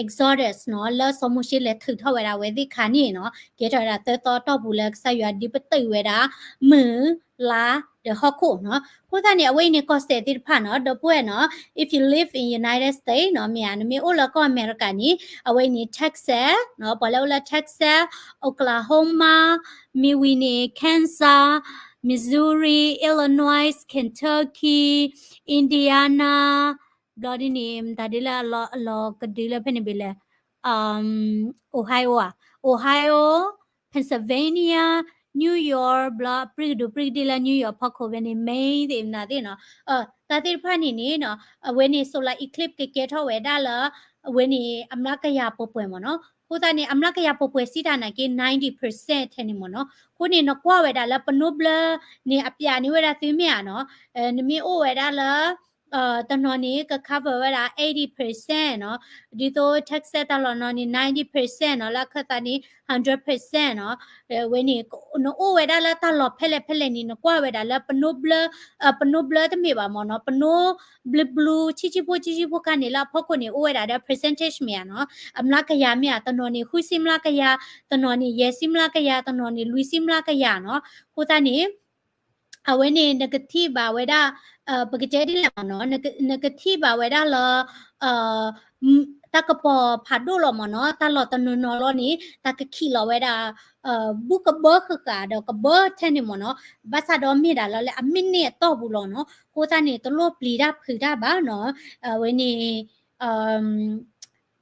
Exodus နီၤ လၢစီၤမိၤၡ့လဲၤထုးထီၣ်ဝဲဒၣ်အဝဲသ့ၣ်ခါန့ၣ်နီၤ ကဲထီၣ်ဝဲဒၣ်သၢသီအတီၢ်ပူၤလၢကစၢ်ယွၤဒုးပတုာ်ဝဲဒၣ် မုၢ် လါ ဒီးဟီၣ်ခိၣ်နီၤ အဃိသတးန့ၣ် အဝဲအံၤန့ၣ် ကီၢ်စဲၣ်သ့ၣ်တဖၣ်နီၤ ဒီပုၢ်ဝဲၢ်နီၤ if you live in United States နီၤ မ့ၢ်ဧါ နမ့ၢ်အိၣ်လၢကီၢ်အမဲရကၤန့ၣ် အဝဲအံၤန့ၣ် Texas နီၤ ပှၤလၢအိၣ်လၢ Texas Oklahoma မ့ၢ်ဝံၤန့ၣ် Kansas Missouri Illinois Kentucky Indiana ဘျီဒ်န့ၣ် မတၤဒ်လၢအလီၤကဒုလၢဖဲန့ၣ်ဘ့ၣ်လဲၣ် Ohio ဧါ Ohio Pennsylvania New York ဘျီပြံကဒိၣ်ပြံကဒ့လၢ New York ဖီခိၣ်ဖဲန့ၣ် Maine သ့ၣ်မနုၤသ့ၣ်နီၤ တၢ်သ့ၣ်တဖၣ်န့ၣ်န့ၣ်နီၤ အဝဲန့ၣ် solar eclipse ကကဲထီၣ်ဝဲဒၣ်လၢ အဝဲန့ၣ် အမျးကယၤပှဲၤပှဲၤမ့ၢ်နီၤ အဃိသတးန့ၣ် အမျးကယၤပှဲၤပှဲၤစံးတၢ်နာ်က့ ninety percent ထဲန့ၣ်မ့ၢ်နီၤ အဃိန့ၣ် နကွၢ်ဝဲဒၣ်လၢပနိဘျၢန့ၣ် အပျးန့ၢ်ဝဲဒၣ်သုမ့ၢ်ဧါနီၤ နမ့ၢ်အိၣ်ဝဲဒၣ်လၢ တနီၤန့ၣ် က cover ဝဲဒၣ် eighty percent နီၤ, ဒ်သိး Texas တၢ်လီၢ်နီၤန့ၣ် ninety percent နီၤ, လၢအခၢၣ်သးန့ၣ် hundred percent နီၤ, ဝဲန့ၣ် နအိၣ်ဝဲဒၣ်လၢတၢ်လီၢ်ဖဲလဲၣ်ဖဲလဲၣ်န့ၣ် နကွၢ်ဝဲဒၣ်လၢပနိဘျၢ, ပနိဘျၢတမ့ၢ်ဘၣ်မ့ၢ်နီၤ, ပနိဘျုးဘျုး ဆံးဆံးဖိ ဆံးဆံးဖိခါန့ၣ် လၢအဖီခိၣ်န့ၣ် အိၣ်ဝဲဒၣ်ဒီး percentage မ့ၢ်ဧါနီၤ, အမျးကယၤမ့ၢ်ဧါ, တနီၤန့ၣ် ဃုဆံမျးကယၤ, တနီၤန့ၣ် ယဲၢ်ဆံမျးကယၤ, တနီၤန့ၣ် လွံၢ်ဆံမျးကယၤနီၤ, အဃိသတးန့ၣ် အဝဲန့ၣ်နကထံၣ်ဘၣ်ဝဲဒၣ်, ပကတဲဒ်လဲၣ်မ့ၢ်နီၤ, နကထံၣ်ဘၣ်ဝဲဒၣ်လၢ တၢ်ကပီၤဖးဒိၣ်လီၤမ့ၢ်နီၤ, တၢ်လီၢ်တနီၤနီၤလီၤန့ၣ် တၢ်ကခံးလီၤဝဲဒၣ် ဘူးကဘၢဃၣ်ဃၣ်ဒီးကဘၢထဲန့ၣ်မ့ၢ်နီၤ, ဘၣ်ဆၣ်ဒီးမ့ၢ်ဒၣ်လၢလၢအမံးနံးအတီၢ်ပူၤလီၤနီၤ, အဃိသတးန့ၣ် တလိၣ်ပျံၤတၢ်ဖုးတၢ်ဘၣ်နီၤ, အဝဲန့ၣ်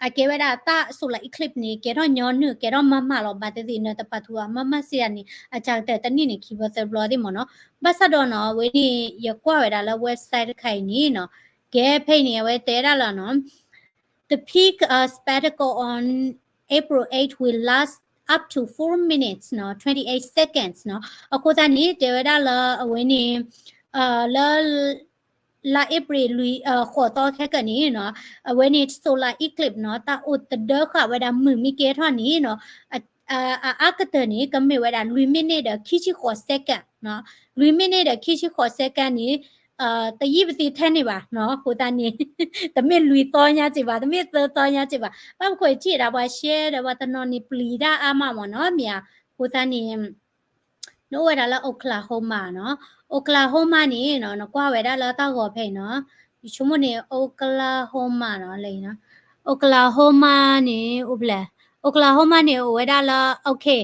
အကဲဝဲဒၣ်တၢ် solar eclipse န့ၣ် ကဲထီၣ်ညီနုၢ် ကဲထီၣ်မးမးလီၤ, ဘၣ်သ့ၣ်သ့ၣ်နတပာ်သူအါမးမးစံးဒ်န့ၣ် အစှၤကတၢၢ်တနံၣ်န့ၣ် ခံဘျီသၢဘျီသ့ၣ်မ့ၢ်နီၤ, ဘၣ်ဆၣ်ဒီးနီၤ အဝဲန့ၣ် ယကွၢ်ဝဲဒၣ်လၢ website တခါအံၤန့ၣ်နီၤ, ကဲဖဲအံၤန့ၣ် အဝဲတဲဒၣ်လၢနီၤ The peak spectacle on April eight will last up to four minutes နီၤ, twenty-eight seconds နီၤ, အဃိသတးန့ၣ် တဲဝဲဒၣ်လၢအဝဲန့ၣ် လၢ လါအ့ဖြ့ၣ်လွံၢ် ဃိးသီခဲကနံၣ်နီၤ, အဝဲန့ၣ် solar eclipse နီၤ, တၢ်အိၣ်တဒၢဃာ်ဝဲဒၣ်မုၢ်မ့ၢ်ကဲထီၣ်န့ၣ်နီၤ, အအါကတၢၢ်န့ၣ် ကမ့ၢ်ဝဲဒၣ်လွံၢ်မံးနံးဒီးခံဆံဃိး second နီၤ, လွံၢ်မံးနံးဒီးခံဆံဃိး second န့ၣ် တယံာ်ပသံထဲန့ၣ်ဘၣ်နီၤ, အဃိသတးန့ၣ် တမ့ၢ်လွံၢ်သီညါစ့ၢ်ဘၣ်, တမ့ၢ်သၢသီညါစ့ၢ်ဘၣ်, ဘၣ်မနုၤဃိထံၣ်ဒၣ်ပှၤ share ဒီးပှၤတနီၤန့ၣ်ပျံၤတၢ်အါမးမ့ၢ်နီၤ, မ့ၢ်ဧါ, အဃိသတးန့ၣ် နအိၣ်ဝဲဒၣ်လၢ Oklahoma နီၤ, Oklahoma န့ၣ်နီၤ နကွၢ်ဝဲဒၣ်လၢတၢ်ဂီၤဖဲအံၤနီၤ, ယဆိကမိၣ်န့ၣ် Oklahoma နီၤ, လၢ Oklahoma န့ၣ် အိၣ်ဖဲလဲၣ်, Oklahoma န့ၣ် အိၣ်ဝဲဒၣ်လၢ okay,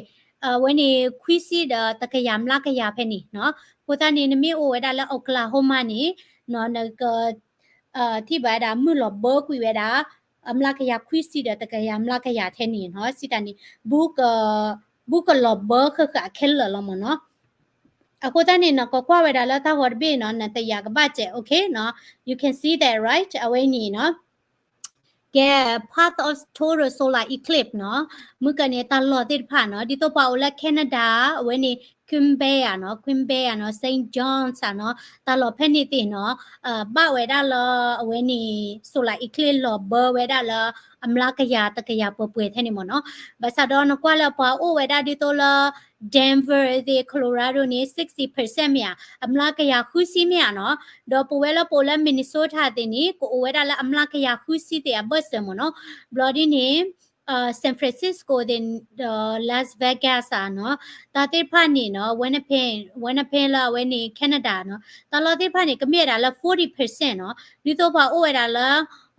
အဝဲန့ၣ် ခွံဆံဒီးတကယၤမျးကယၤဖဲန့ၣ်နီၤ, အဃိသတးန့ၣ် နမ့ၢ်အိၣ်ဝဲဒၣ်လၢ Oklahoma န့ၣ်နီၤ နက ထံၣ်ဘၣ်ဝဲဒၣ်မုၢ်လီၤဘၢကွံာ်ဝဲဒၣ် အမျးကယၤခွံဆံဒီးတကယၤမျးကယၤထဲန့ၣ်နီၤ, စံးတၢ်န့ၣ် ဘူးက ဘူးကလီၤဘၢဃၣ်ဃၣ်ခဲလၢာ်လီၤမ့ၢ်နီၤ, အဃိသတးန့ၣ်နီၤ ကကွၢ်ဝဲဒၣ်လၢတၢ်ဂီၤတဘ့ၣ်နီၤ နတယာ်ကဘၣ်စဲး okay နီၤ, you can see that, right? အဝဲန့ၣ်နီၤ ကဲ path of total solar eclipse နီၤ, မုၢ်ကန့ၣ်တၢ်လီၢ်သ့ၣ်တဖၣ်နီၤ, ဒ်သိးပှၤအိၣ်လၢ Canada အဝဲန့ၣ် Quebec ဧါနီၤ, Quebec ဧါနီၤ, Saint John's ဧါနီၤ, တၢ်လီၢ်ဖဲန့ၣ်သ့ၣ်နီၤ, ဘၣ်ဝဲဒၣ်လၢ အဝဲန့ၣ် solar eclipse လီၤဘၢဝဲဒၣ်လၢ အမျးကယၤတကယၤပှဲၤပှဲၤထဲန့ၣ်မ့ၢ်နီၤ, ဘၣ်ဆၣ်ဒီးနကွၢ်လၢပှၤအိၣ်ဝဲဒၣ်ဒ်သိးလၢ Denver သ့ၣ် Colorado န့ၣ် sixty percent မ့ၢ်ဧါ, အမျးကယၤဃုဆံမ့ၢ်ဧါနီၤ, ဒီးပဝဲလၢပအိၣ်လၢ Minnesota သ့ၣ်န့ၣ် ကအိၣ်ဝဲဒၣ်လၢအမျးကယၤဃုဆံသ့ၣ်အဘၢၣ်စၢၤမ့ၢ်နီၤ, ဘျီဒ်န့ၣ် San Francisco သ့ၣ်ဒီး Las Vegas ဧါနီၤ, တၢ်သ့ၣ်တဖၣ်န့ၣ်နီၤ, Winnipeg, Winnipeg လၢအဝဲန့ၣ် Canada နီၤ, တၢ်လီၢ်သ့ၣ်တဖၣ်န့ၣ် ကမ့ၢ်ဝဲဒၣ်လၢ forty percent နီၤ, ဒ်သိးပှၤအိၣ်ဝဲဒၣ်လၢ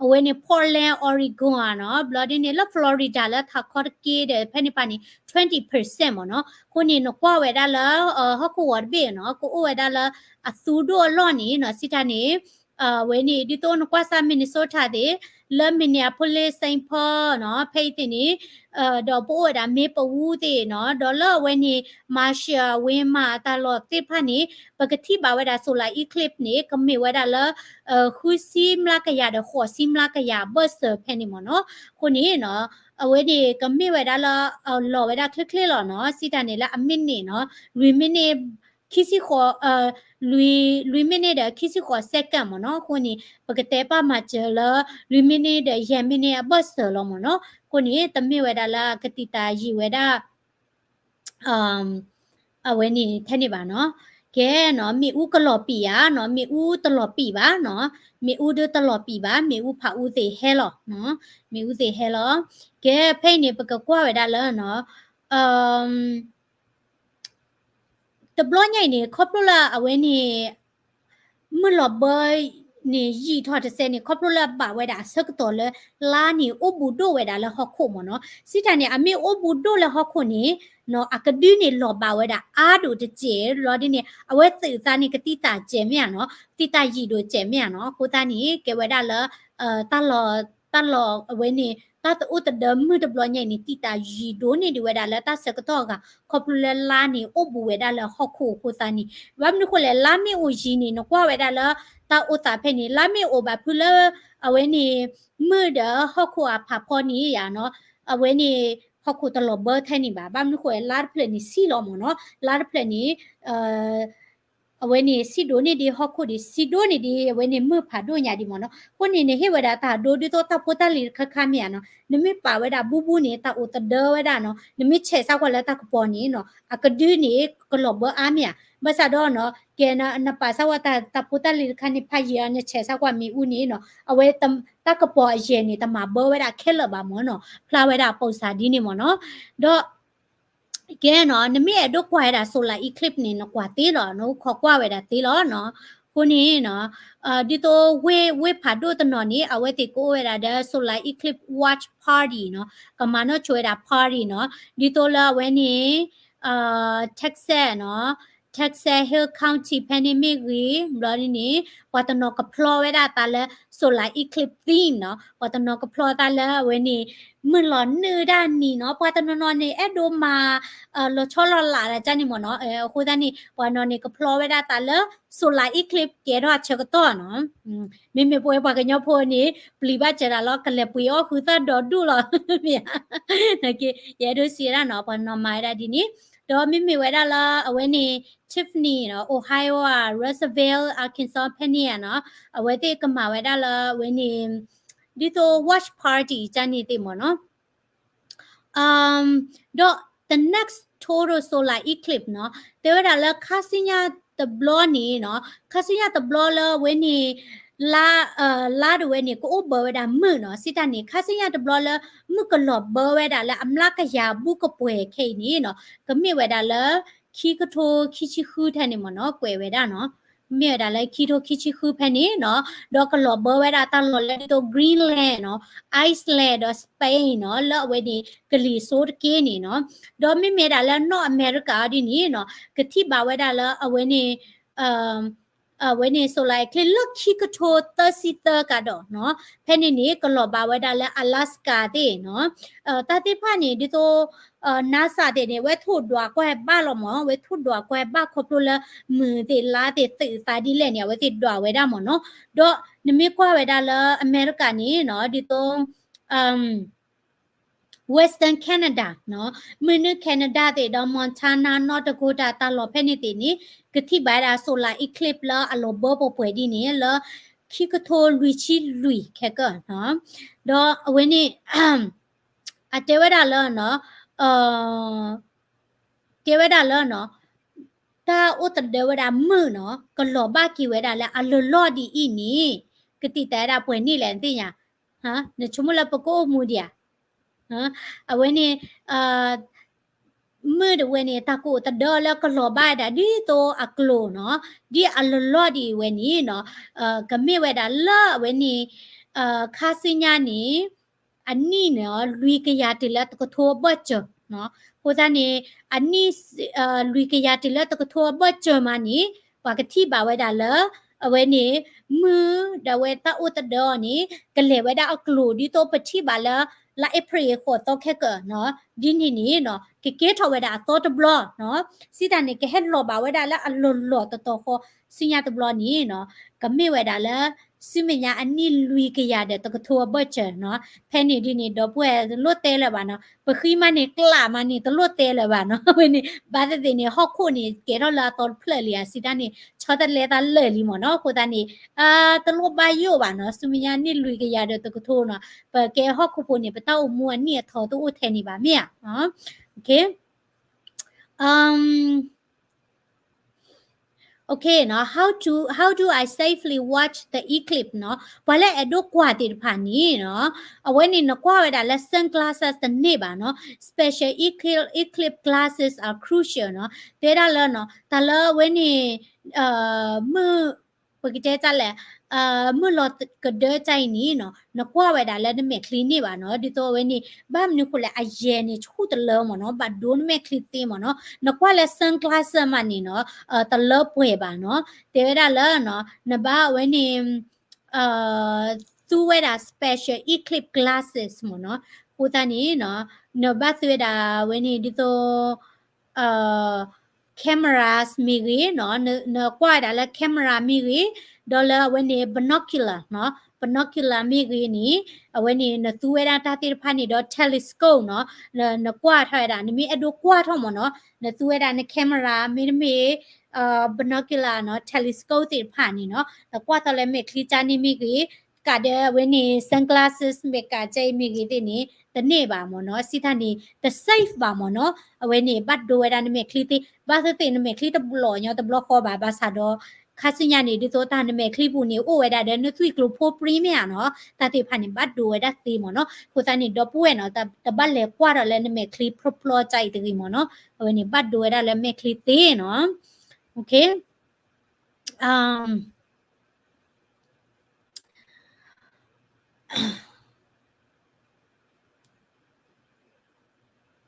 အဝဲန့ၣ် Portland Oregon ဧါနီၤ, ဘျီဒ်န့ၣ် လၢ Florida လၢထးခီတက့ဒီး ဖဲန့ၣ်ပၣ်န့ၣ် twenty percent မ့ၢ်နီၤ, အဃိန့ၣ် နကွၢ်ဝဲဒၣ်လၢ ဟီၣ်ခိၣ်ဂီၤတဘ့ၣ်နီၤ, ကအိၣ်ဝဲဒၣ်လၢအသူဒိၣ်အလီၢ်န့ၣ်နီၤ, စံးတၢ်န့ၣ် အဝဲန့ၣ် ဒ်သိးနကွၢ်စၢ် Minnesota သ့ၣ်, လၢ Minneapolis Saint Paul နီၤ, ဖဲအံၤသ့ၣ်န့ၣ်, ဒီးပအိၣ်ဝဲဒၣ် Maplewood သ့ၣ်နီၤ, ဒီးလၢအဝဲန့ၣ် Marshall ဝ့ၢ်မး တၢ်လီၢ်သ့ၣ်တဖၣ်န့ၣ် ပကထံၣ်ဘၣ်ဝဲဒၣ် solar eclipse န့ၣ် ကမ့ၢ်ဝဲဒၣ်လၢ ဃုဆံမျးကယၤဒီး ဃိးဆံမျးကယၤအဘၢၣ်စၢၤဖဲန့ၣ်မ့ၢ်နီၤ, အဃိန့ၣ်နီၤ, အဝဲန့ၣ် ကမ့ၢ်ဝဲဒၣ်လၢ လီၤဝဲဒၣ်ချ့ချ့လီၤနီၤ, စံးတၢ်န့ၣ်လၢအမံးနံးနီၤ, လွံၢ်မံးနံး ခံဆံဃိး, လွံၢ်, လွံၢ်မံးနံးဒီး ခံဆံဃိး second မ့ၢ်နီၤ, အဃိန့ၣ် ပကတဲပာ်မၤစၢၤလၢ လွံၢ်မံးနံးဒီး ယဲၢ်မံးနံးအဘၢၣ်စၢၤလီၤမ့ၢ်နီၤ, အဃိန့ၣ် တမ့ၢ်ဝဲဒၣ်လၢကတံာ်တာ်ယံာ်ဝဲဒၣ် အဝဲန့ၣ်ထဲန့ၣ်ဘၣ်နီၤ, ကဲနီၤ, မ့ၣ်အူကလီၤပံာ်ဧါနီၤ, မ့ၣ်အူတလီၤပံာ်ဘၣ်နီၤ, မ့ၣ်အူဒုးတလီၤပံာ်ဘၣ်, မ့ၣ်အူဖးအူသ့ၣ်ဟဲလီၤ, မ့ၣ်အူသ့ၣ်ဟဲလီၤ, ကဲဖဲအံၤန့ၣ် ပကကွၢ်ဝဲဒၣ်လၢနီၤ, တဘျီညါအံၤန့ၣ် ခီဖျိလၢအဝဲန့ၣ် မုၢ်လီၤဘၢန့ၣ် ယံာ်ထီၣ်တစဲးန့ၣ် ခီဖျိလၢအဘၣ်ဝဲဒၣ်အဆၢကတီၢ်လၢ လါန့ၣ်အိၣ်ဘူးဒိၣ်ဝဲဒၣ်လၢဟီၣ်ခိၣ်မ့ၢ်နီၤ, စံးတၢ်န့ၣ် အမ့ၢ်အိၣ်ဘူးဒိၣ်လၢဟီၣ်ခိၣ်န့ၣ်နီၤ, အကဒုန့ၣ်လီၤဘၣ်ဝဲဒၣ်အါဒိၣ်တစဲး, လီၤဒ်န့ၣ် အဝဲသုးသးန့ၣ် ကသံၣ်သးစဲးမ့ၢ်ဧါနီၤ, သံၣ်သးယံာ်ဒိၣ်စဲးမ့ၢ်ဧါနီၤ, အဃိသတးန့ၣ် ကဲဝဲဒၣ်လၢ တၢ်လီၢ်, တၢ်လီၢ်အဝဲန့ၣ် တၢ်တအိၣ်တဒၢမုၢ်တဘျီညါအံၤန့ၣ် သံၣ်သးယံာ်ဒိၣ်န့ၢ်ဒံးဝဲဒၣ်လၢတၢ်ဆၢကတီၢ်အဂၤ ခီဖျိလၢလါန့ၣ် အိၣ်ဘူးဝဲဒၣ်လၢဟီၣ်ခိၣ်အဃိသတးန့ၣ်, ဘၣ်မနုၤဃိလဲၣ် လါမ့ၢ်အိၣ်ယံၤန့ၣ် နကွၢ်ဝဲဒၣ်လၢ တၢ်အိၣ်သးဖဲန့ၣ် လါမ့ၢ်အိၣ်ဘၣ်ဖုလၢ အဝဲန့ၣ် မုၢ်ဒီးဟီၣ်ခိၣ်အဖးဖီန့ၣ်ယါနီၤ, အဝဲန့ၣ် ဟီၣ်ခိၣ်တလီၤဘၢထဲန့ၣ်ဘၣ်, ဘၣ်မနုၤဃိလါတဖျၢၣ်န့ၣ်ဆံးလီၤမ့ၢ်နီၤ, လါတဖျၢၣ်န့ၣ် အဝဲန့ၣ် ဆံးဒိၣ်န့ၢ်ဒံးဟီၣ်ခိၣ်ဒံး ဆံးဒိၣ်န့ၢ်ဒံး အဝဲန့ၣ်မုၢ်ဖးဒိၣ်ညါဒံးမ့ၢ်နီၤ. အဃိန့ၣ် နဟ့ၣ်ဝဲဒၣ်တၢ်ဒိဒ်သိးတၢ်ဖိတၢ်လံၤတခါခါမ့ၢ်ဧါနီၤ. နမ့ၢ်ပာ်ဝဲဒၣ်ဘူးဘူးန့ၣ် တၢ်အိၣ်သဒၢဝဲဒၣ်နီၤ. နမ့ၢ်ဆဲးစးကွၢ်လၢတၢ်ကပီၤန့ၣ်နီၤ အကဒုန့ၣ် ကလီၤဘၢအါမ့ၢ်ဧါ. ဘၣ်ဆၣ်ဒီးနီၤ ကဲ နပာ်စးကွၢ်တၢ်ဖိတၢ်လံၤတခါန့ၣ် ဖးယံာ်အီၤ နဆဲးစးကွၢ်မ့ၣ်အူန့ၣ်နီၤ အဝဲတၢ်ကပီၤအယဲၢ်န့ၣ် တမၤဘၢဝဲဒၣ်ခဲလၢာ်ဘၣ်မ့ၢ်နီၤ. ဖျါဝဲဒၣ်အပိာ်စၢ်ဒ်န့ၣ်မ့ၢ်နီၤ. ဒီး ကဲနီၤ နမ့ၢ်အဲၣ်ဒိးကွၢ်ဝဲဒၣ် solar eclipse န့ၣ် နကွၢ်သ့လီၤ, နအိၣ်ခိးကွၢ်ဝဲဒၣ်သ့လီၤနီၤ. အဃိန့ၣ်နီၤ ဒ်သိးဝ့ၢ်ဖးဒိၣ်တနီၤန့ၣ် အဝဲသ့ၣ်ကအိၣ်ဝဲဒၣ်ဒီး solar eclipse watch party နီၤ, ကမၤနီၣ်ဆိဝဲဒၣ် party နီၤ, ဒ်သိးလၢအဝဲန့ၣ် Texas နီၤ, Texas Hill County ဖဲန့ၣ်မ့ၢ်ဂ့ၤ, ဘျီဒ်န့ၣ် ပှၤတနီၤကဖျီဝဲဒၣ်သးလၢ solar eclipse theme နီၤ, ပှၤတနီၤကဖျီသးလၢအဝဲန့ၣ် မုၢ်လီၤနုာ်ဒၣ်နံၤနီၤ, ပှၤတနီၤနီၤန့ၣ် အဲၣ်ဒိးမၤ လီၤဆီလီၤလးဒၣ်ကန့ၣ်မ့ၢ်နီၤ. အဃိသတးန့ၣ် ပှၤနီၤန့ၣ် ကဖျီဝဲဒၣ်သးလၢ solar eclipse ကဲထီၣ်အဆၢကတီၢ်နီၤ. မ့မ့ၢ်ပဝဲပှၤကညီဖိန့ၣ် ပျံၤဘၣ်စၢၤတၢ်လီၤ ကလဲၤပှ့ၤအီၣ်ဃုာ်သၣ်ဒီးဒူၣ်လီၤ မ့ၢ်ဧါ. ယအဲၣ်ဒိးစံးဝဲဒၣ်နီၤ ပှၤနီၤမၤဝဲဒၣ်ဒ်န့ၣ်, ဒီးမ့မ့ၢ်ဝဲဒၣ်လၢအဝဲန့ၣ် Tiffany နီၤ, Ohio ဧါ, Russellville Arkansas ဖဲန့ၣ်ဧါနီၤ, အဝဲသ့ၣ်ကမၤဝဲဒၣ်လၢအဝဲန့ၣ် ဒ်သိး watch party ကန့ၣ်သ့ၣ်မ့ၢ်နီၤ. ဒီး the next total solar eclipse နီၤ, တဲဝဲဒၣ်လၢခါဆူညါတဘျီန့ၣ်နီၤ, ခါဆူညါတဘျီလၢအဝဲန့ၣ် လါ လါဒၣ်ဝဲန့ၣ် ကအိၣ်ဘၢဝဲဒၣ်မုၢ်နီၤ, စံးတၢ်န့ၣ် ခါဆူညါတဘျီလၢ မုၢ်ကလီၤဘၢဝဲဒၣ်လၢအမျးကယၤဘူးကပှဲၤခဲအံၤန့ၣ်နီၤ, ကမ့ၢ်ဝဲဒၣ်လၢ ခံကထိခံဆံဃုထဲန့ၣ်မ့ၢ်နီၤ, ကွဲးဝဲဒၣ်နီၤ, မ့ၢ်ဝဲဒၣ်လၢခံကထိခံဆံဃုဖဲန့ၣ်နီၤ, ဒီးကလီၤဘၢဝဲဒၣ်တၢ်လီၢ်လၢဒ်သိး Greenland နီၤ, Iceland ဒီး Spain နီၤ, လၢအဝဲန့ၣ် ကလံၤစိးတက့ၢ်န့ၣ်နီၤ, ဒီးမ့မ့ၢ်ဒၣ်လၢ North America ဒ်န့ၣ်နီၤ, ကထံၣ်ဘၣ်ဝဲဒၣ်လၢအဝဲန့ၣ် အဝဲန့ၣ် solar eclipse လၢခံကထိသၢဆံသၢကဒီးနီၤ, ဖဲန့ၣ်န့ၣ် ကလီၤဘၣ်ဝဲဒၣ်လၢ Alaska သ့ၣ်နီၤ, တၢ်သ့ၣ်တဖၣ်န့ၣ် ဒ်သိး NASA သ့ၣ်န့ၣ် အဝဲထိၣ်ဒွးကွၢ်ဘၣ်လီၤမ့ၢ်, အဝဲထိၣ်ဒွးကွၢ်ဘၣ်ခီဖျိလၢ မုၢ်သ့ၣ်လါသ့ၣ်သုးသးဒ်လဲၣ်န့ၣ် အဝဲသ့ၣ်ဒွးဝဲဒၣ်မ့ၢ်နီၤ, ဒီးနမ့ၢ်ကွၢ်ဝဲဒၣ်လၢ အမဲရကၤန့ၣ်နီၤ, ဒ်သိး Western Canada နီၤ, မုၢ်နုာ် Canada သ့ၣ်ဒီး Montana, North Dakota တၢ်လီၢ်ဖဲန့ၣ်သ့ၣ်န့ၣ် ကထံၣ်ဘၣ်ဝဲဒၣ် solar eclipse လၢအလီၤဘၢပှဲၤပှဲၤဒ်န့ၣ် လၢခံကထိလွံၢ်ဆံလွံၢ်ခဲကၢၢ်နီၤ, ဒီးအဝဲန့ၣ် အတဲဝဲဒၣ်လၢနီၤ, တဲဝဲဒၣ်လၢနီၤ, တၢ်အိၣ်သဒၢဝဲဒၣ်မုၢ်နီၤ ကလီၤဘၣ်က့ၤဝဲဒၣ်လၢအလီၢ်လီၢ်ဒ်အံၤန့ၣ် ကသံၣ်သရၣ်ဒၣ်ပှဲၤန့ၢ်လဲၣ်နသ့ၣ်ညါ, နဆိကမိၣ်လၢပကအိၣ်မူဒံးဧါ, အဝဲန့ၣ် မုၢ်တဝဲန့ၣ် တၢ်ကအိၣ်သဒၢလၢကလီၤဘၣ်ဝဲဒၣ်ဒ်သိးအကျိၤနီၤ, ဒ်အလီၢ်လီၢ်ဒ်အံၤဝဲန့ၣ်နီၤ, ကမ့ၢ်ဝဲဒၣ်လၢအဝဲန့ၣ် ခါဆူညါန့ၣ် အနံၣ်န့ၣ် လွံၢ်ကယၤတုၤလၢတကထိအဘၢၣ်စၢၤနီၤ, အဃိသတးန့ၣ် အနံၣ် လွံၢ်ကယၤတုၤလၢတကထိအဘၢၣ်စၢၤမးန့ၣ် ပှၤကထံၣ်ဘၣ်ဝဲဒၣ်လၢ အဝဲန့ၣ် မုၢ်ဒၣ်ဝဲတၢ်အိၣ်သဒၢအီၤန့ၣ် ကလဲၤဝဲဒၣ်အကျိၤဒ်သိးပထံၣ်ဘၣ်လၢ လါအ့ဖြ့ၣ်ဃိးသီခဲကၢၢ်နီၤ, ဒ်န့ၣ်န့ၣ်နီၤ ကကဲထီၣ်ဝဲဒၣ်အသီတဘျီနီၤ, စံးတၢ်န့ၣ် ကဟဲလီၤဘၣ်ဝဲဒၣ်လၢအလီၢ်လီၢ်တတီၤဃီ ဆူညါတဘျီန့ၣ်နီၤ, ကမ့ၢ်ဝဲဒၣ်လၢ ဆူမဲာ်ညါအနံၣ်လွံၢ်ကယၤဒီးတကထိအဘၢၣ်စၢၤနီၤ, ဖဲန့ၣ်ဒ်န့ၣ် ဒီပုၢ်ဝဲၢ်တလိၣ်တဲလၢၤဘၣ်နီၤ, ပဃံမးန့ၣ် ကျးမးန့ၣ် တလိၣ်တဲလၢၤဘၣ်နီၤ, ဝဲန့ၣ် ဘၣ်သ့ၣ်သ့ၣ်န့ၣ် ဟီၣ်ခိၣ်န့ၣ် ကဲထီၣ်လၢအသီတဖျၢၣ်လံဧါ စံးတၢ်န့ၣ် ဆီတလဲသးလၢာ်လံမ့ၢ်နီၤ, အဃိသတးန့ၣ် တလိၣ်ဘၣ်ယိၣ်ဘၣ်နီၤ, ဆူမဲာ်ညါနံၣ်လွံၢ်ကယၤဒီးတကထိနီၤ, ပကဲဟီၣ်ခိၣ်ဖိန့ၣ် ပတၢ်အိၣ်မူအနံၣ်အထီတအိၣ်ထဲန့ၣ်ဘၣ်မ့ၢ်ဧါ, okay, um, okay နီၤ, how to, how do I safely watch the eclipse နီၤ, ပှၤလၢအဲၣ်ဒိးကွၢ်သ့ၣ်တဖၣ်န့ၣ်နီၤ, အဝဲန့ၣ်နကွၢ်ဝဲဒၣ်လၢ sunglasses တန့ၢ်ဘၣ်နီၤ, special eclipse, eclipse glasses are crucial နီၤ, တဲဒၣ်လၢနီၤ, တၢ်လၢအဝဲန့ၣ် မုၢ် ပကတဲတၢ်လဲၣ်, မုၢ်လီၤကဒၢတၢ်အံၤန့ၣ်နီၤ, နကွၢ်ဝဲဒၣ်လၢနမဲာ်ချံန့ၣ်ဘၣ်နီၤ, ဒ်သိးအဝဲန့ၣ် ဘၣ်မနုၤဃိလဲၣ် အယဲၢ်န့ၣ်ဆူၣ်တလၢမ့ၢ်နီၤ, ဘၣ်ဒိနမဲာ်ချံသ့မ့ၢ်နီၤ, နကွၢ်လၢ sunglasses မးန့ၣ်နီၤ, တလၢပှဲၤဘၣ်နီၤ, တဲဝဲဒၣ်လၢနီၤ, နဘၣ်အဝဲန့ၣ် သူဝဲဒၣ် special eclipse glasses မ့ၢ်နီၤ, အဃိသတးန့ၣ်နီၤ, နဘၣ်သူဝဲဒၣ်ဝဲန့ၣ်ဒ်သိး cameras မ့ၢ်ဂ့ၤနီၤ, နကွၢ်ဝဲဒၣ်လၢ camera မ့ၢ်ဂ့ၤ, ဒီးလၢအဝဲန့ၣ် binocular နီၤ, binocular မ့ၢ်ဂ့ၤန့ၣ်, အဝဲန့ၣ် နသူဝဲဒၣ်တၢ်သ့ၣ်တဖၣ်န့ၣ်ဒီး telescope နီၤ, နကွၢ်ထီၣ်ဝဲဒၣ် နမ့ၢ်အဲၣ်ဒိးကွၢ်ထီၣ်မ့ၢ်နီၤ, နသူဝဲဒၣ်န camera မ့တမ့ၢ် binocular နီၤ telescope သ့ၣ်တဖၣ်န့ၣ်နီၤ နကွၢ်သိးလၢမဲာ်ချံကၢ်န့ၣ်မ့ၢ်ဂ့ၤ ကးဒီးအဝဲန့ၣ် sunglasses မ့ၢ်ကးကဲအံၤမ့ၢ်ဂ့ၤသ့ၣ်န့ၣ် တန့ၢ်ဘၣ်မ့ၢ်နီၤ စံးတၢ်န့ၣ် တ safe ဘၣ်မ့ၢ်နီၤ အဝဲန့ၣ် ဘၣ်ဒိဝဲဒၣ်နမဲာ်ချံသ့ ဘၣ်သ့ၣ်သ့ၣ်နမဲာ်ချံတဘျီညီတဘျီဃီဘၣ် ဘၣ်ဆၣ်ဒီး ခါဆူညါန့ၣ် ဒ်သိးတၢ်နမဲာ်ချံပူၤန့ၣ် အိၣ်ဝဲဒၣ်ဒီးနသွံၣ်ကျိၤဖိပြံမ့ၢ်ဧါနီၤ တၢ်သ့ၣ်တဖၣ်န့ၣ် ဘၣ်ဒိဝဲဒၣ်သ့မ့ၢ်နီၤ အဃိသတးန့ၣ် ဒီပုၢ်ဝဲၢ်နီၤ တဘၣ်လဲၤကွၢ်ဒီးလၢနမဲာ်ချံဖျီဖျီကၢ်အံၤတဂ့ၤမ့ၢ်နီၤ အဝဲန့ၣ် ဘၣ်ဒိဝဲဒၣ်လၢမဲာ်ချံသ့နီၤ okay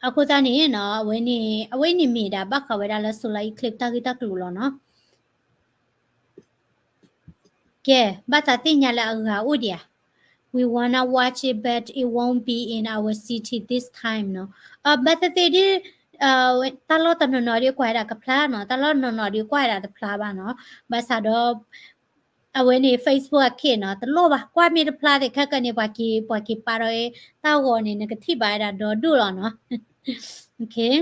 အဃိသတးန့ၣ်နီၤ အဝဲန့ၣ် အဝဲန့ၣ်မ့ၢ်ဒၣ်ဘၣ်ဃးဝဲဒၣ်လၢ solar eclipse တၢ်ဂ့ၢ်တၢ်ကျိၤလီၤနီၤ ကဲ ဘၣ်သးသ့ၣ်ညါလၢအဂၤအိၣ်ဒံးဧါ we wanna watch it but it won't be in our city this time နီၤ ဘၣ်သ့ၣ်သ့ၣ်ဒ် တၢ်လီၢ်တနီၤနီၤဒ်ကွၢ်ဝဲဒၣ်ကဖျါနီၤ တၢ်လီၢ်နီၤနီၤဒ်ကွၢ်ဝဲဒၣ်တဖျါဘၣ်နီၤ ဘၣ်ဆၣ်ဒီး အဝဲန့ၣ် Facebook အခ့နီၤ တလိၣ်ဘၣ် ကွၢ်မ့ၢ်တဖျါသ့ၣ်ခဲကနံၣ်န့ၣ် ပှၤက့ၤ ပှၤက့ၤပာ်ဒီးတၢ်ဂီၤန့ၣ် နကထံၣ်ဘၣ်ဝဲဒၣ်ဒီဒူၣ်လီၤနီၤ okay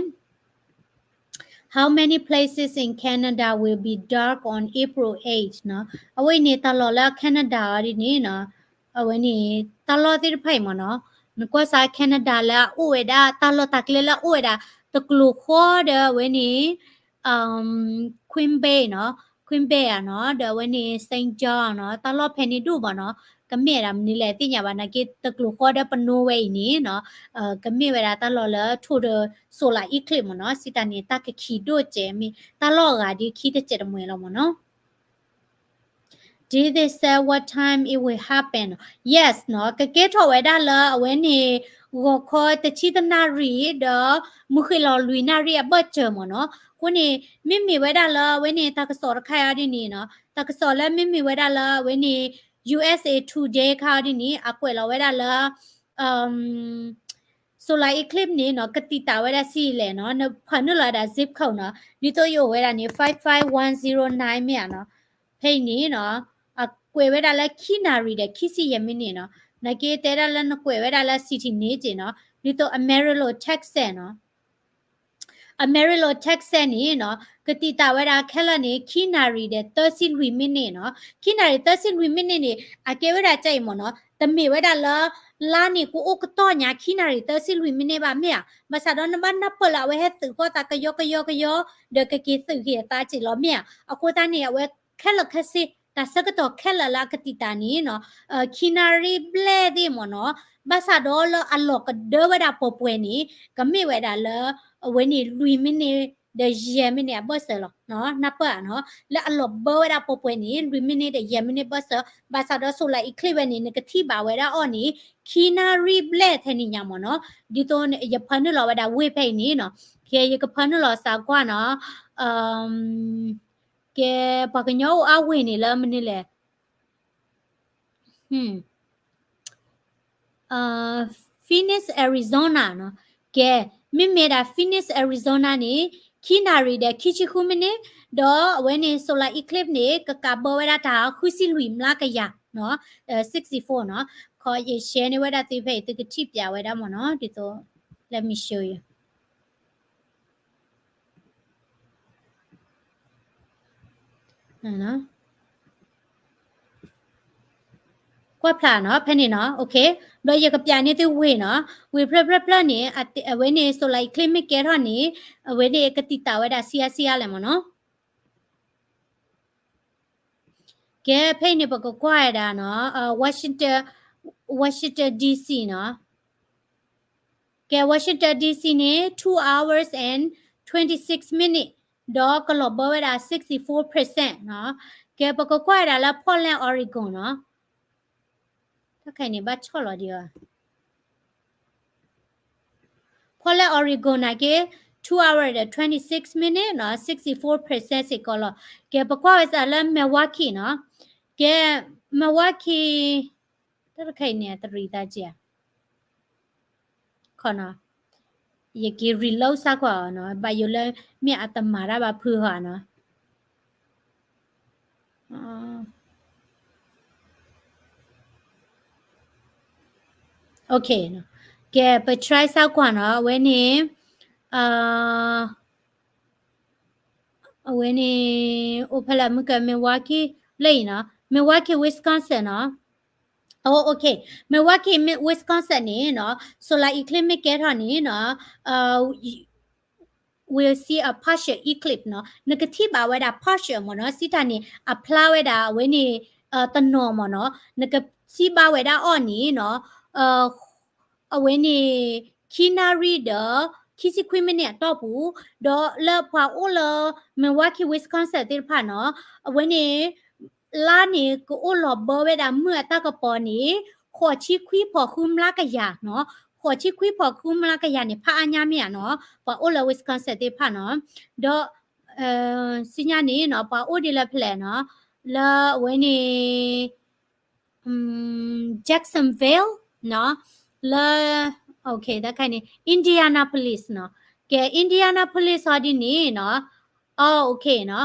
How many places in Canada will be dark on April eighth နီၤ အဝဲအံၤန့ၣ် တၢ်လီၢ်လၢ Canada အီၤဒ်န့ၣ်နီၤ အဝဲန့ၣ် တၢ်လီၢ်သ့ၣ်တဖၣ်အံၤမ့ၢ်နီၤ နကွၢ်စး Canada လၢအအိၣ်ဝဲဒၣ် တၢ်လီၢ်တၢ်ကျဲလၢအအိၣ်ဝဲဒၣ် တကျိၤဃီဒီးအဝဲန့ၣ် Queen Bay နီၤ Queen Bay ဧါနီၤ ဒီးအဝဲန့ၣ် Saint John နီၤ တၢ်လီၢ်ဖဲန့ၣ်ဒိၣ်မ့ၢ်နီၤ ကမ့ၢ်ဝဲဒၣ်မနုၤလဲၣ်သ့ၣ်ညါဘၣ် နာ်က့ တကျိၤဃီဒီးပနိဝဲအံၤန့ၣ်နီၤ ကမ့ၢ်ဝဲဒၣ်တၢ်လီၢ်လၢထိၣ်ဒီး solar eclipse မ့ၢ်နီၤ စံးတၢ်န့ၣ် တၢ်ကခံးဒိၣ်စဲးမ့ၢ် တၢ်လီၢ်အဂၤဒ်ခံတစဲးတမှဲၤလီၤမ့ၢ်နီၤ Did they say what time it will happen? Yes နီၤ ကကဲထီၣ်ဝဲဒၣ်လၢအဝဲန့ၣ် ဂီၤခီတဆံတနၣ်ရံၣ်ဒီး မုၢ်ဃ့ၢ်လီၤလွံၢ်နၣ်ရံၣ်အဘၢၣ်စၢၤမ့ၢ်နီၤ အဃိန့ၣ် မ့မ့ၢ်ဝဲဒၣ်လၢအဝဲန့ၣ် တၢ်ကစီၣ်တခါအံၤဒ်န့ၣ်နီၤ တၢ်ကစီၣ်လၢမ့မ့ၢ်ဝဲဒၣ်လၢအဝဲန့ၣ် USA Today ခါအံၤဒ်န့ၣ် အကွဲးလီၤဝဲဒၣ်လၢ solar eclipse န့ၣ်နီၤ ကတံာ်တာ်ဝဲဒၣ်ဆံးလဲၣ်နီၤ နဖၢနုာ်လီၤဝဲဒၣ် zip code နီၤ ဒ်သိးယအိၣ်ဝဲဒၣ်န့ၣ် five five one zero nine မ့ၢ်ဧါနီၤ ဖဲအံၤန့ၣ်နီၤ အကွဲးဝဲဒၣ်လၢခံနၣ်ရံၣ်ဒီးခံဆံယဲၢ်မံးနံးနီၤ နာ်က့တဲဒၣ်လၢနကွဲးဝဲဒၣ်လၢ city န့ၣ်က့နီၤ ဒ်သိး Amarillo Texas နီၤ Amarillo Texas န့ၣ်နီၤ ကတံာ်တာ်ဝဲဒၣ်ခဲလၢာ်န့ၣ် ခံနၣ်ရံၣ်ဒီးသၢဆံလွံၢ်မံးနံးနီၤ ခံနၣ်ရံၣ်သၢဆံလွံၢ်မံးနံးန့ၣ် အကဲဝဲဒၣ်ကအံၤမ့ၢ်နီၤ တမ့ၢ်ဝဲဒၣ်လၢ လါန့ၣ် ကအိၣ်ကတီၢ်ညါခံနၣ်ရံၣ်သၢဆံလွံၢ်မံးနံးဘၣ်မ့ၢ်ဧါ ဘၣ်ဆၣ်ဒီးနဘၣ်နၢ်ပၢၢ်လၢအဝဲဟဲသုးဃီသးကယီကယီကယီ ဒီးကက့ၤသုးက့ၤအသးက့လီၤမ့ၢ်ဧါ အဃိသတးန့ၣ် အဝဲခဲလၢာ်ခဲဆ့ တၢ်ဆၢကတီၢ်ခဲလၢာ်လၢအကတံာ်တာ်န့ၣ်နီၤ ခံနၣ်ရံၣ်ဘျဲၣ်သ့ၣ်မ့ၢ်နီၤ ဘၣ်ဆၣ်ဒီးလၢအလီၢ်ကဒၢဝဲဒၣ်ပှဲၤပှဲၤန့ၣ် ကမ့ၢ်ဝဲဒၣ်လၢ အဝဲန့ၣ်လွံၢ်မံးနံး ဒီးယဲၢ်မံးနံးအဘၢၣ်စၢၤလီၤ နၢ်ပၢၢ်ဧါနီၤ လၢအလီၢ်ဘၢဝဲဒၣ်ပှဲၤပှဲၤန့ၣ် လွံၢ်မံးနံးဒီးယဲၢ်မံးနံးဘၢၣ်စၢၤ ဘၣ်ဆၣ်ဒီး solar eclipse ဝဲန့ၣ် နကထံၣ်ဘၣ်ဝဲဒၣ်အီၤန့ၣ် ခံနၣ်ရံၣ်ဘျဲၣ်ထဲန့ၣ်ညါမ့ၢ်နီၤ ဒ်သိးယဖၢနုာ်လီၤဝဲဒၣ်ဝ့ၢ်ဖဲအံၤန့ၣ်နီၤ ကဲ ယကဖၢနုာ်လီၤစးကွၢ်နီၤ ကဲ ပှၤကညီအိၣ်အါဝ့ၢ်န့ၣ်လၢမနုၤလဲၣ် Phoenix Arizona နီၤ ကဲ မ့မ့ၢ်ဒၣ် Phoenix Arizona န့ၣ် ခံနၣ်ရံၣ်ဒီးခံဆံဃုမံးနံး ဒီးအဝဲန့ၣ် solar eclipse န့ၣ် ကကးဘၢဝဲဒၣ်တၢ်ဃုဆံလွံၢ်မျးကယၤနီၤ sixty-four နီၤ ခီ ယ share န့ၢ်ဝဲဒၣ်သုဖဲအံၤ သုကထံၣ်ပၠးဝဲဒၣ်မ့ၢ်နီၤ ဒ်သိး let me show you ကွၢ်ဖျါနီၤ ဖဲန့ၣ်နီၤ okay ဒီးယကပၠးန့ၢ်သုဝ့ၢ်နီၤ ဝ့ၢ်ဖျၢၣ်ဖျၢၣ်ဖျၢၣ်န့ၣ် အဝဲန့ၣ် solar eclipse မ့ၢ်ကဲထီၣ်န့ၣ် အဝဲန့ၣ်ကတံာ်တာ်ဝဲဒၣ်ဆံးအါဆံးအါလဲၣ်မ့ၢ်နီၤ ကဲ ဖဲအံၤန့ၣ် ပကကွၢ်ဝဲဒၣ်နီၤ Washington Washington D C နီၤ ကဲ Washington D C န့ၣ် two hours and twenty-six minutes ဒီးကလီၤဘၢဝဲဒၣ် sixty-four percent နီၤ ကဲ ပကကွၢ်ဝဲဒၣ်လၢ Portland Oregon နီၤ တၢ်ခဲအံၤန့ၣ် ဘၣ်ဆီၣ်လီၤဒံးဧါ Portland Oregon နာ်က့ two hour ဒီး twenty-six minute နီၤ sixty-four percent စ့ၢ်ကီးလီၤ ကဲ ပကွၢ်ဝဲစးလၢ Milwaukee နီၤ ကဲ Milwaukee တၢ်တခါအံၤန့ၣ် တရံးသးက့ၤဧါ ခီနီၤ ယက့ၤ reload စၢ်ကွၢ်အီၤနီၤ ဘၣ်ယိၣ်လၢမ့ၢ်အတမၤတၢ်ဘၣ်ဖုးဧါနီၤ okay ကဲ ပ try စၢ်ကွၢ်နီၤ အဝဲန့ၣ် အ အဝဲန့ၣ် အိၣ်ဖဲလဲၣ် မုၢ်က Milwaukee လၢအံၤနီၤ Milwaukee Wisconsin နီၤ OK Milwaukee Wisconsin န့ၣ်နီၤ solar eclipse မ့ၢ်ကဲထီၣ်န့ၣ်နီၤ we'll see a partial eclipse နီၤ နကထံၣ်ဘၣ်ဝဲဒၣ် partial မ့ၢ်နီၤ စံးတၢ်န့ၣ် အဖျါဝဲဒၣ်အဝဲန့ၣ် တနီၤမ့ၢ်နီၤ နကထံၣ်ဘၣ်ဝဲဒၣ်အီၤန့ၣ်နီၤ အဝဲန့ၣ် ခံနၣ်ရံၣ်ဒီး ခံဆံခွံမံးနံးအတီၢ်ပူၤ ဒီးလၢပှၤအိၣ်လၢ Milwaukee Wisconsin သ့ၣ်တဖၣ်နီၤ အဝဲန့ၣ် လါန့ၣ်ကအိၣ်လီၤဘၢဝဲဒၣ်မုၢ်အတၢ်ကပီၤန့ၣ် ဃိးဆံခွံဖီၣ်ဃုမျးကယၤနီၤ ဃိးဆံခွံဖီၣ်ဃုမျးကယၤန့ၣ် ဖးအါညါမ့ၢ်ဧါနီၤ ပှၤအိၣ်လၢ Wisconsin သ့ၣ်တဖၣ်နီၤ ဒီး စံညါန့ၣ်နီၤ ပှၤအိၣ်ဒ်လၢဖဲလဲၣ်နီၤ လၢအဝဲန့ၣ် Jacksonville နီၤ လၢ တခါန့ၣ် Indianapolis နီၤ ကဲ Indianapolis ဟီဒ်န့ၣ်နီၤ OK နီၤ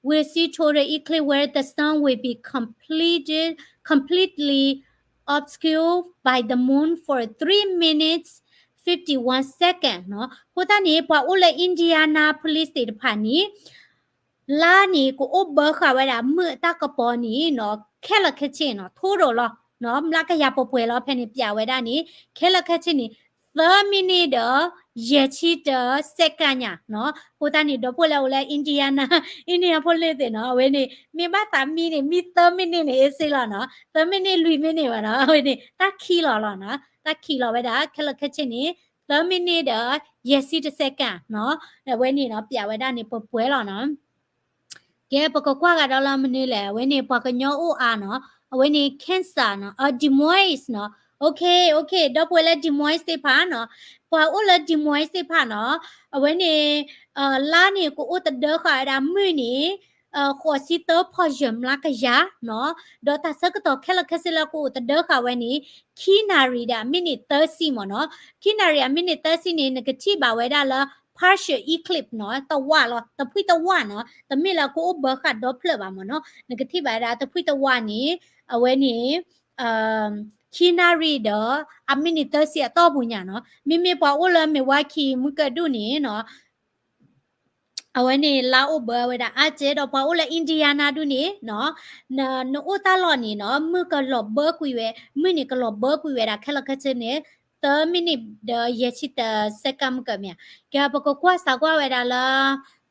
we'll see total eclipse where the sun will be completed completely obscured by the moon for three minutes fifty-one second နီၤ အဃိသတးန့ၣ် ပှၤအိၣ်လၢ Indianapolis သ့ၣ်တဖၣ်န့ၣ် လါန့ၣ် ကအိၣ်ဘၢဃာ်ဝဲဒၣ်မုၢ်အတၢ်ကပီၤန့ၣ်နီၤ ခဲလၢာ်ခဲဆ့နီၤ ထိဒီးလီၤ မျးကယၤပှဲၤပှဲၤလီၤ ဖဲန့ၣ်ပျးဝဲဒၣ်န့ၣ် ခဲလၢာ်ခဲဆ့န့ၣ် သၢမံးနံးဒီး ယဲၢ်ဆံတစဲးကၣ်ညါနီၤ အဃိသတးန့ၣ် ဒီပုၢ်ဝဲၢ်လၢအိၣ်လၢ Indiana Indianapolis သ့ၣ်နီၤ အဝဲန့ၣ် မ့ၢ်ဘၣ်သးမံန့ၣ် မံသၢမံးနံးန့ၣ် အ့စ့လီၤနီၤ သၢမံးနံးလွံၢ်မံးနံးဘၣ်နီၤ အဝဲန့ၣ် တၢ်ခံးလီၤလီၤနီၤ တၢ်ခံးလီၤဝဲဒၣ် ခဲလၢာ်ခဲဆ့န့ၣ် သၢမံးနံးဒီး ယဲၢ်ဆံတစဲးကၣ်နီၤ အဝဲန့ၣ်နီၤ ပျးဝဲဒၣ်န့ၣ် ပှဲၤပှဲၤလီၤနီၤ ကဲ ပကကွၢ်ဂၤဒီးလၢမနုၤလဲၣ် အဝဲန့ၣ် ပှၤကညီအိၣ်အါနီၤ အဝဲန့ၣ် Kansas နီၤ Des Moines နီၤ OK OK ဒီပုၢ်ဝဲၢ်လၢ Des Moines သ့ၣ်တဖၣ်နီၤ ပှၤအိၣ်လၢ Des Moines သ့ၣ်တဖၣ်နီၤ အဝဲန့ၣ် လါန့ၣ် ကအိၣ်တဒၢဃာ်ဝဲဒၣ်မုၢ်န့ၣ် ဃိးဆံသၢဖီၣ်ယဲၢ်မျးကယၤနီၤ ဒီးတၢ်ဆၢကတီၢ်ခဲလၢာ်ခဲဆ့လၢကအိၣ်တဒၢဃာ်ဝဲန့ၣ် ခံနၣ်ရံၣ်ဒီးအမံးနံးသၢဆံမ့ၢ်နီၤ ခံနၣ်ရံၣ်အမံးနံးသၢဆံန့ၣ် နကထံၣ်ဘၣ်ဝဲဒၣ်လၢ partial eclipse နီၤ တဝးလီၤ တဖှံတဝးနီၤ တမ့ၢ်လၢကအိၣ်ဘၢဃာ်ဒီဖျၢၣ်ဘၣ်မ့ၢ်နီၤ နကထံၣ်ဘၣ်ဝဲဒၣ်တဖှံတဝးန့ၣ် အဝဲန့ၣ် ခံနၣ်ရံၣ်ဒီး အမံးနံးသၢဆံအတီၢ်ပူၤညါနီၤ မ့မ့ၢ်ပှၤအိၣ်လၢ Milwaukee မုၢ်ကဒူၣ်န့ၣ်နီၤ အဝဲန့ၣ် လါအိၣ်ဘၢဝဲဒၣ်အါကဲဒီး ပှၤအိၣ်လၢ Indiana ဒူၣ်န့ၣ်နီၤ နအိၣ်တၢ်လီၢ်န့ၣ်နီၤ မုၢ်ကလီၤဘၢကွံာ်ဝဲ မုၢ်န့ၣ်ကလီၤဘၢကွံာ်ဝဲဒၣ်ခဲလၢာ်ခဲဆ့န့ၣ် သၢမံးနံးဒီးယဲၢ်ဆံတစဲးကၣ်မုၢ်ကမ့ၢ်ဧါ ကဲ ပကကွၢ်စးကွၢ်ဝဲဒၣ်လၢ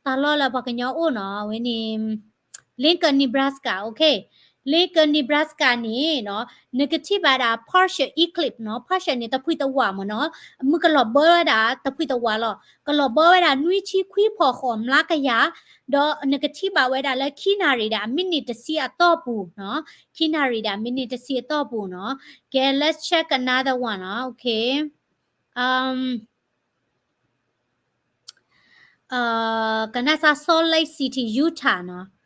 တၢ်လီၢ်လၢပှၤကညီအိၣ်နီၤ အဝဲန့ၣ် Lincoln Nebraska OK Lincoln Nebraska န့ၣ်နီၤ နကထံၣ်ဘၣ်ဒၣ် partial eclipse နီၤ partial န့ၣ် တဖှံတဝးမ့ၢ်နီၤ မုၢ်ကလီၤဘၢဝဲဒၣ်တဖှံတဝးလီၤ ကလီၤဘၢဝဲဒၣ်နွံဆံခွံဖီၣ်ဃိးမျးကယၤ ဒီးနကထံၣ်ဘၣ်ဝဲဒၣ်လၢခံနၣ်ရံၣ်ဒီးအမံးနံးတဆံအတီၢ်ပူၤနီၤ ခံနၣ်ရံၣ်ဒီးအမံးနံးတဆံအတီၢ်ပူၤနီၤ ကဲ let's check another one နီၤ OK ကနၣ်စၢ် Salt Lake City Utah နီၤ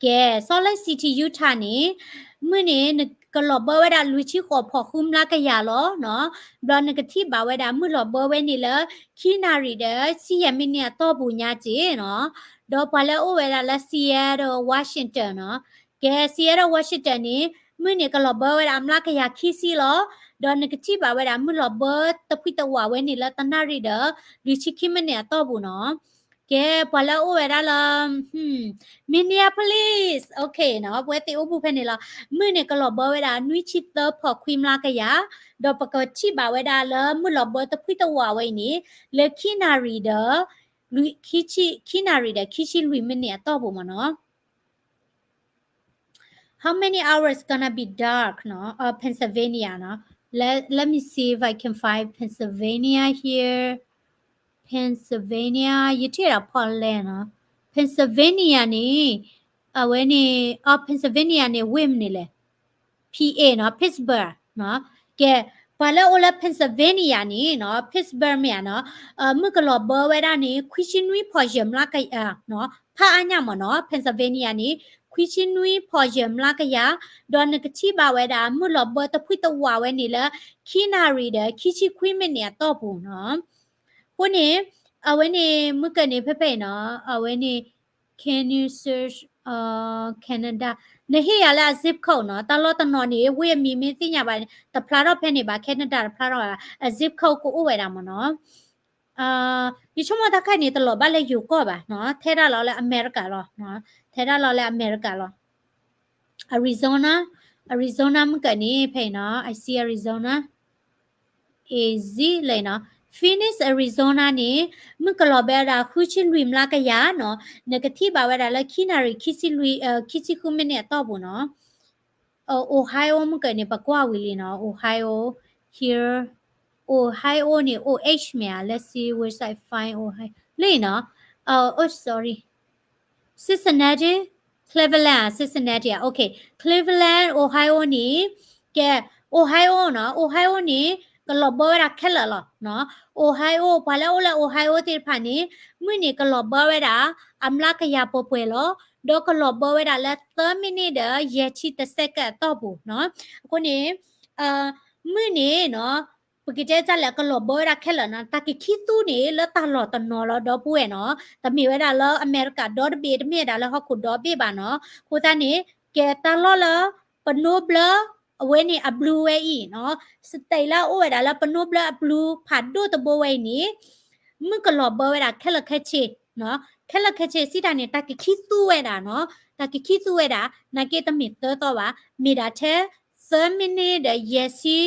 ကဲ Salt Lake City Utah န့ၣ် မုၢ်န့ၣ် နကလီၤဘၢဝဲဒၣ်လွံၢ်ဆံဃိးဖီၣ်ဃုမျးကယၤလီၤနီၤ ဘျီနကထံၣ်ဘၣ်ဝဲဒၣ်မုၢ်လီၤဘၢဝဲန့ၣ်လၢ ခံနၣ်ရံၣ်ဒီးဆံယဲၢ်မံးနံးအတီၢ်ပူၤညါက့နီၤ ဒီးပှၤလၢအိၣ်ဝဲဒၣ်လၢ Seattle Washington နီၤ ကဲ Seattle Washington န့ၣ် မုၢ်န့ၣ်ကလီၤဘၢဝဲဒၣ်မျးကယၤခံဆံလီၤ ဒီးနကထံၣ်ဘၣ်ဝဲဒၣ်မုၢ်လီၤဘၢတဖှံတဝးဝဲန့ၣ်လၢတနၣ်ရံၣ်ဒီး လွံၢ်ဆံခံမံးနံးအတီၢ်ပူၤနီၤ ကဲ ပှၤလၢအိၣ်ဝဲဒၣ်လၢ Minneapolis OK နီၤ ပဝဲသ့ၣ်အိၣ်ဘူးဖဲန့ၣ်လီၤ မုၢ်န့ၣ်ကလီၤဘၢဝဲဒၣ်နွံဆံသၢဖီၣ်ခွံမျးကယၤ ဒီးပကထံၣ်ဘၣ်ဝဲဒၣ်လၢမုၢ်လီၤဘၢတဖှံတဝးဝဲအံၤန့ၣ် လၢခံနၣ်ရံၣ်ဒီး ခံနၣ်ရံၣ်ဒီးခံဆံလွံၢ်မံးနံးအတီၢ်ပူၤမ့ၢ်နီၤ How many hours gonna be dark နီၤ uh, Pennsylvania နီၤ let, let me see if I can find Pennsylvania here Pennsylvania ယထံၣ်ဒၣ် Portland နီၤ Pennsylvania န့ၣ် အဝဲန့ၣ် အ Pennsylvania န့ၣ် ဝ့ၢ်မနုၤလဲၣ် PA နီၤ Pittsburgh နီၤ ကဲ ပှၤလၢအိၣ်လၢ Pennsylvania န့ၣ်နီၤ Pittsburgh မ့ၢ်ဧါနီၤ မုၢ်ကလီၤဘၢဝဲဒၣ်န့ၣ် ခွံဆံနွံဖီၣ်ယဲၢ်မျးကယၤနီၤ ဖးအါညါမ့ၢ်နီၤ Pennsylvania န့ၣ် ခွံဆံနွံဖီၣ်ယဲၢ်မျးကယၤ ဒီးနကထံၣ်ဘၣ်ဝဲဒၣ် မုၢ်လီၤဘၢတဖှံတဝးဝဲန့ၣ်လၢ ခံနၣ်ရံၣ်ဒီးခံဆံခွံမံးနံးအတီၢ်ပူၤနီၤ အဃိန့ၣ် အဝဲန့ၣ် မုၢ်ကန့ၣ်ဖဲဖဲအံၤနီၤ အဝဲန့ၣ် Can you search Canada နဟ့ၣ်ယၤလၢအ zip code နီၤ တၢ်လီၢ်တနီၤန့ၣ် ဝ့ၢ်အမံၤမ့ၢ်သ့ၣ်ညါဘၣ်န့ၣ် တဖျါထီၣ်ဖဲန့ၣ်ဘၣ် Canada တဖျါထီၣ်ဘၣ် အ zip code ကအိၣ်ဝဲဒၣ်မ့ၢ်နီၤ ယဆိကမိၣ်တၢ်ခါန့ၣ် တလီၤဘၣ်လၢယိၤကီၢ်ဘၣ်နီၤ, ထဲဒၣ်လီၤလၢအမဲရကၤလီၤ, ထဲဒၣ်လီၤလၢအမဲရကၤလီၤ. Arizona, Arizona မုၢ်ကၢန့ၣ် ဖဲအံၤနီၤ, I see Arizona, is it လၢနီၤ, Phoenix Arizona န့ၣ် မုၢ်ကလီၤဘၢဝဲဒၣ် ဃုဆံလွံၢ်မျးကယၤနီၤ, နကထံၣ်ဘၣ်ဝဲဒၣ်လၢခံနၣ်ရံၣ် ခံဆံလွံၢ်, ခံဆံဃုမံးနံးအတီၢ်ပူၤနီၤ. Ohio မုၢ်ကၢန့ၣ် ပကွၢ်ဝံၤလံနီၤ, Ohio, here, Ohio န့ၣ် O H မ့ၢ်ဧါ, let's see where I find Ohio လၢနီၤ, oh sorry, Cincinnati, Cleveland, Cincinnati, okay, Cleveland Ohio န့ၣ်, ကဲ, Ohio နီၤ, Ohio န့ၣ် ကလီၤဘၢဝဲဒၣ်ခဲလၢာ်လီၤနီၤ. Ohio ပှၤလၢအိၣ်လၢ Ohio သ့ၣ်တဖၣ်န့ၣ် မုၢ်န့ၣ်ကလီၤဘၢဝဲဒၣ် အမျးကယၤပှဲၤပှဲၤလီၤ, ဒီးကလီၤဘၢဝဲဒၣ်လၢသၢမံးနံးဒီးယဲၢ်ဆံတစဲကၢၣ်အတီၢ်ပူၤနီၤ. အဃိန့ၣ် မုၢ်န့ၣ်နီၤ, ပကတဲတၢ်လဲၣ် ကလီၤဘၢဝဲဒၣ်ခဲလၢာ်နီၤ, တၢ်ကခံသူန့ၣ် လၢတၢ်လီၢ်တနီၤလီၤ ဒီပုၢ်ဝဲၢ်နီၤ, တမ့ၢ်ဝဲဒၣ်လၢအမဲရကၤဒီတဘ့ၣ်, တမ့ၢ်ဝဲဒၣ်လၢဟီၣ်ခိၣ်ဒီဘ့ၣ်ဘၣ်နီၤ. အဃိသတးန့ၣ် ကဲတၢ်လီၢ်လၢ ပနိဘျၢ အဝဲန့ၣ်အဘျုးဝဲအံၤနီၤ, state လၢအအိၣ်ဝဲဒၣ်လၢပနိဘျၢအဘျုးဖးဒိၣ်တဘိဝဲအံၤန့ၣ် မုၢ်ကလီၤဘၢဝဲဒၣ်ခဲလၢာ်ခဲဆ့, ခဲလၢာ်ခဲဆ့စံးတၢ်န့ၣ် တၢ်ကခံသူဝဲဒၣ်နီၤ, တၢ်ကခံသူဝဲဒၣ် နာ်က့တမ့ၢ်သၢသီဘၣ်, မ့ၢ်ဒၣ်ထဲ သၢမံးနံးဒီးယဲၢ်ဆံ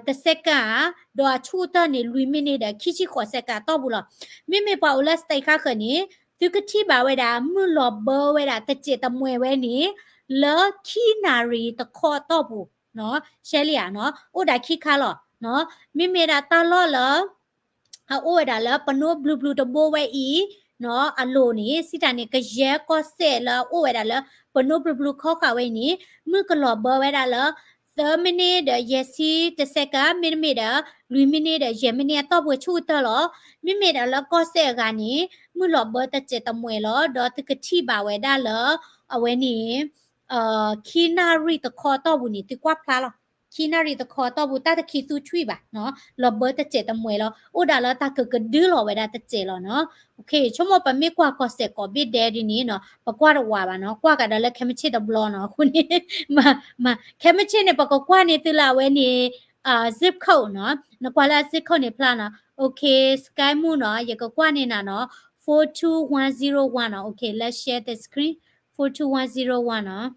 တစဲကၢၣ်ဧါ, ဒီးအဆူၣ်အတၢၢ်န့ၣ် လွံၢ်မံးနံးဒီးခံဆံဃိးစဲကၢၣ်အတီၢ်ပူၤလီၤ. မ့မ့ၢ်ပှၤအိၣ်လၢ state ခါဃၢၤန့ၣ် သုကထံၣ်ဘၣ်ဝဲဒၣ် မုၢ်လီၤဘၢဝဲဒၣ်တစဲးတမှဲၤဝဲန့ၣ် လၢခံနၣ်ရံၣ်တခီအတီၢ်ပူၤ, ရှဲလံဧါနီၤ, အိၣ်ဒၣ်ခံခါလီၤ. မ့မ့ၢ်ဒၣ်တၢ်လီၢ်လၢ အအိၣ်ဝဲဒၣ်လၢပနိဘျုးဘျုးတဘိဝဲအံၤ အလိၤန့ၣ် စံးတၢ်န့ၣ် ကယဲၢ်ကီၢ်စဲၣ်လၢအအိၣ်ဝဲဒၣ်လၢ ပနိဘျုးဘျုးခီဃာ်ဝဲအံၤန့ၣ် မုၢ်ကလီၤဘၢဝဲဒၣ်လၢ သၢမံးနံးဒီးယဲၢ်ဆံတစဲကၢၣ် မ့တမ့ၢ်ဒီး လွံၢ်မံးနံးဒီးယဲၢ်မံးနံးအတီၢ်ပူၤ ဆူၣ်ကတၢၢ်လီၤ. မ့မ့ၢ်ဒၣ်လၢကီၢ်စဲၣ်အဂၤန့ၣ် မုၢ်လီၤဘၢတစဲးတမှဲၤလီၤ. ဒီးသုကထံၣ်ဘၣ်ဝဲဒၣ်လၢ အဝဲန့ၣ် ခံနၣ်ရံၣ်တခီအတီၢ်ပူၤန့ၣ် သုကွၢ်ဖျါလီၤ. ခံနၣ်ရံၣ်တခီအတီၢ်ပူၤ တၢ်တခံသူထွံၣ်ဘၣ်နီၤ, လီၤဘၢတစဲးတမှဲၤလီၤ. အိၣ်ဒၣ်လၢတၢ်ကကဒုလီၤဝဲဒၣ်တစဲးလီၤနီၤ. ဆိကမိၣ်ပမ့ၢ်ကွၢ်ကီၢ်စဲၣ်ကိးဘ့ၣ်ဒဲးဒ်န့ၣ်နီၤ ပကွၢ်တဝးဘၣ်နီၤ, ကွၢ်ကဒီးလၢခဲမုၢ်ဆ့ၣ်တဘျီနီၤ. အဃိန့ၣ် မ့ၢ် ခဲမုၢ်ဆ့ၣ်န့ၣ် ပကကွၢ်န့ၢ်သုလၢအဝဲန့ၣ် zip code နီၤ, နကွၢ်လၢ zip code န့ၣ်ဖျါနီၤ. Okay, Sky Moon နီၤ, ယကကွၢ်န့ၢ်နၤနီၤ, four two one zero one နီၤ. Okay, let's share the screen, four two one zero one နီၤ.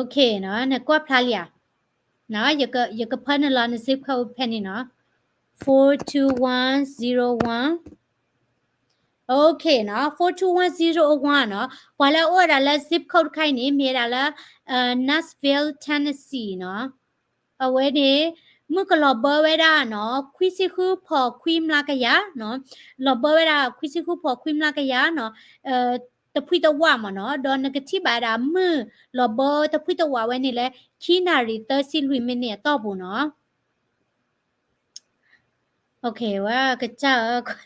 Okay နီၤ, နကွၢ်ဖျါလံဧါ. ယကဖၢနုာ်လီၤန zip code ဖဲန့ၣ်နီၤ, four two one zero one. Okay နီၤ, four two one zero one နီၤ. ပှၤလၢအအိၣ်ဝဲဒၣ်လၢ zip code တခါအံၤန့ၣ် မ့ၢ်ဝဲဒၣ်လၢ Nashville, Tennessee နီၤ. အဝဲန့ၣ် မုၢ်ကလီၤဘၢဝဲဒၣ်နီၤ ခွံဆံဃုဖီၣ်ခွံမျးကယၤနီၤ, လီၤဘၢဝဲဒၣ်ခွံဆံဃုဖီၣ်ခွံမျးကယၤနီၤ, တဖှံတဝးမ့ၢ်နီၤ, ဒီးနကထံၣ်ဘၣ်ဒၣ်မုၢ်လီၤဘၢတဖှံတဝးဝဲန့ၣ်လၢ ခံနၣ်ရံၣ်သၢဆံလွံၢ်မံးနံးအတီၢ်ပူၤနီၤ. Okay, ဝဲကစၢ်ဧၢ,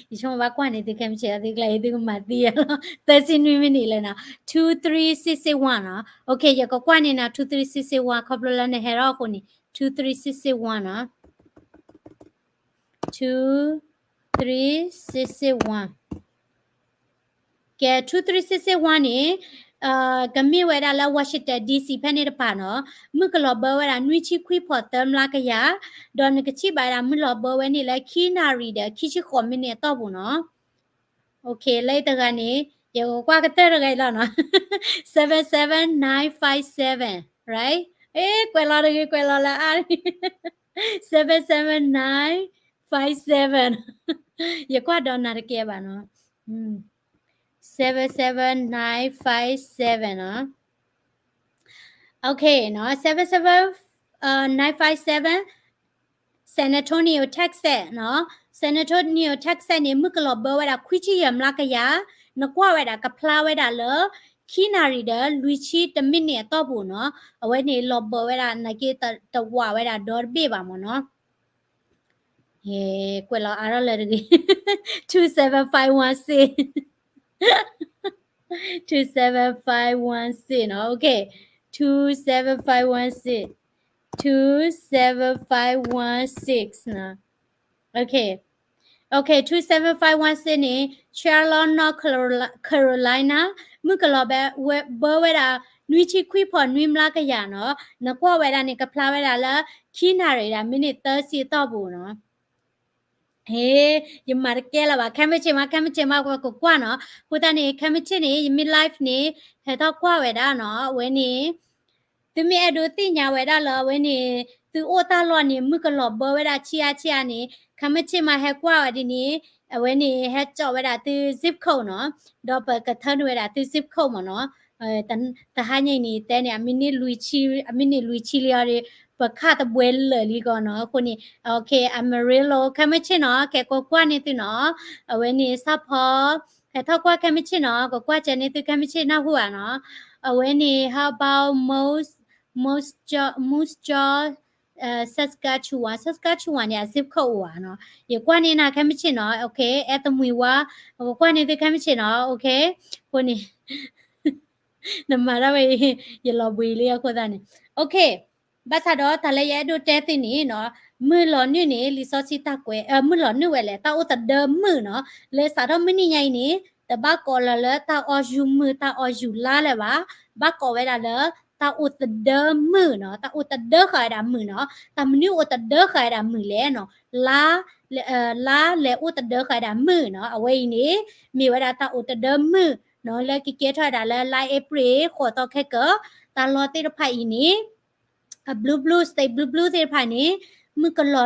ယဆိကမိၣ်ဘၣ်ကွၢ်န့ၢ်သုခဲမုၢ်ဆ့ၣ် သုကျဲအံၤ သုကမၤသံလီၤ, သၢဆံနွံမံးနံးလၢနီၤ, two three six six one နီၤ. Okay, ယကကွၢ်န့ၢ်နၤ two three six six one ခီဖျိလၢနဟဲထီၣ်အဃိန့ၣ် two three six six one နီၤ, two three six six one. ကဲ two three six six one န့ၣ် ကမ့ၢ်ဝဲဒၣ်လၢ Washington D C ဖဲန့ၣ်တပၤနီၤ, မုၢ်ကလီၤဘၢဝဲဒၣ် နွံဆံခွံဖီၣ်သၢမျးကယၤ, ဒီးနကထံၣ်ဘၣ်ဒၣ်မုၢ်လီၤဘၢဝဲန့ၣ်လၢ ခံနၣ်ရံၣ်ဒီး ခံဆံဃိးမံးနံးအတီၢ်ပူၤနီၤ. Okay, လၢတဂၤန့ၣ် ယကကွၢ်ကတၢၢ်တဂၤအံၤလီၤနီၤ, seven seven nine five seven, right? အဲ ကွဲးလီၤတဂ့ၤ ကွဲးလီၤလၢအါ, seven seven nine five seven, ယကွၢ်ဒီးနၤတကဲဘၣ်နီၤ, seven seven nine five seven နီၤ. Okay နီၤ, seven seven nine five seven, San Antonio, Texas နီၤ. San Antonio, Texas န့ၣ် မုၢ်ကလီၤဘၢဝဲဒၣ် ခွံဆံယဲၢ်မျးကယၤ, နကွၢ်ဝဲဒၣ်ကဖျါဝဲဒၣ်လၢ ခံနၣ်ရံၣ်ဒီး လွံၢ်ဆံတမံးနံးအတီၢ်ပူၤနီၤ. အဝဲန့ၣ်လီၤဘၢဝဲဒၣ် နာ်က့တဝးဝဲဒၣ်ဒီတဘ့ၣ်ဘၣ်မ့ၢ်နီၤ. ကွဲးလီၤအါထီၣ်လၢတဂ့ၤ, two seven five one six, two seven five one six နီၤ. Okay, two seven five one six, two seven five one six နီၤ. Okay, okay, two seven five one six န့ၣ် Charlotte, North Carolina, မုၢ်ကလီၤဘၢဝဲဒၣ် နွံဆံခွံဖီၣ်နွံမျးကယၤနီၤ, နကွၢ်ဝဲဒၣ်န့ၣ် ကဖျါဝဲဒၣ်လၢ ခံနၣ်ရံၣ်ဒၣ် မံးနံးသၢဆံအတီၢ်ပူၤနီၤ. ဟ့, ယမၤတကဲလၢၤဘၣ်, ခဲမုၢ်ဆ့ၣ်မး ခဲမုၢ်ဆ့ၣ်မး ပှၤကကွၢ်နီၤ. အဃိသတးန့ၣ် ခဲမုၢ်ဆ့ၣ်န့ၣ် ယမ့ၢ် live န့ၣ် ဟဲထီၣ်ကွၢ်ဝဲဒၣ်နီၤ, အဝဲန့ၣ် သုမ့ၢ်အဲၣ်ဒိးသ့ၣ်ညါဝဲဒၣ်လၢအဝဲန့ၣ် သုအိၣ်တၢ်လီၢ်န့ၣ် မုၣ်ကလီၤဘၢဝဲဒၣ်ဆံးအါဆံးအါန့ၣ် ခဲမုၢ်ဆ့ၣ်မးဟဲကွၢ်ဝဲဒ်န့ၣ် အဝဲန့ၣ် ဟဲကၠီၣ်ဝဲဒၣ်သု zip code နီၤ, ဒီးပကထၢနုာ်ဝဲဒၣ်သု zip code မ့ၢ်နီၤ. တဟါညါအံၤန့ၣ် တဲန့ၣ် အမံးနံးလွံၢ်ဆံ, အမံးနံးလွံၢ်ဆံလံအီၤဒီး ပခါတဘှဲလၢာ်လံကီးနီၤ. အဃိန့ၣ် okay, Amarillo ခဲမုၢ်ဆ့ၣ်နီၤ, ကဲကိးကွၢ်န့ၢ်သုနီၤ. အဝဲန့ၣ် စၢ်ဖီ ဟဲထီၣ်ကွၢ်ခဲမုၢ်ဆ့ၣ်နီၤ, ကကွၢ်ကဲန့ၢ်သုခဲမုၢ်ဆ့ၣ်နၢ်ဟူဧါနီၤ. အဝဲန့ၣ် how about Moose, Moose Jaw, Moose Jaw, Saskatchewan, Saskatchewan န့ၣ် အ zip code အိၣ်ဧါနီၤ. ယကွၢ်န့ၢ်နၤခဲမုၢ်ဆ့ၣ်နီၤ, okay, အဲတမှံၤဝါ, ကကွၢ်န့ၢ်သုခဲမုၢ်ဆ့ၣ်နီၤ, okay. အဃိန့ၣ် နမၤတၢ်ဝဲအံၤ ယလီၤဘှံးလံအဃိသတးန့ၣ်, okay. ဘၣ်ဆၣ်ဒီးတၢ်လၢယအဲၣ်ဒိးတဲသုန့ၣ်နီၤ, မုၢ်လီၤနုာ်န့ၣ် လံာ်စီဆှံတၢ်ကွဲး, မုၢ်လီၤနုာ်ဝဲလဲၣ် တၢ်အိၣ်သဒၢမုာ်နီၤ, လၢစးထီၣ်မုၢ်နံၤညါအံၤန့ၣ် တဘၣ်ကိးလၢၤလၢတၢ်အီၣ်ယူၤမုၢ် တၢ်အီၣ်ယူၤလါလၢၤဘၣ်, ဘၣ်ကိးဝဲဒၣ်လၢ တၢ်အိၣ်သဒၢမုာ်နီၤ, တၢ်အိၣ်သဒၢဃာ်ဝဲဒၣ်မုာ်နီၤ, တၢ်မနုၤအိၣ်သဒၢဃာ်ဝဲဒၣ်မုာ်လဲၣ်နီၤ, လါ, လါလဲၤအိၣ်သဒၢဃာ်ဝဲဒၣ်မုာ်နီၤ, အဝဲအံၤန့ၣ် မ့ၢ်ဝဲဒၣ်တၢ်အိၣ်သဒၢမုာ်နီၤ, လၢကကဲထီၣ်ဝဲဒၣ်လၢ လါအ့ဖြ့ၣ် ဃိးသီခဲကၢၤ, တၢ်လီၢ်သ့ၣ်တဖၣ်အံၤန့ၣ် အ blue blue, state blue blue သ့ၣ်တဖၣ်န့ၣ် မုၢ်ကလီ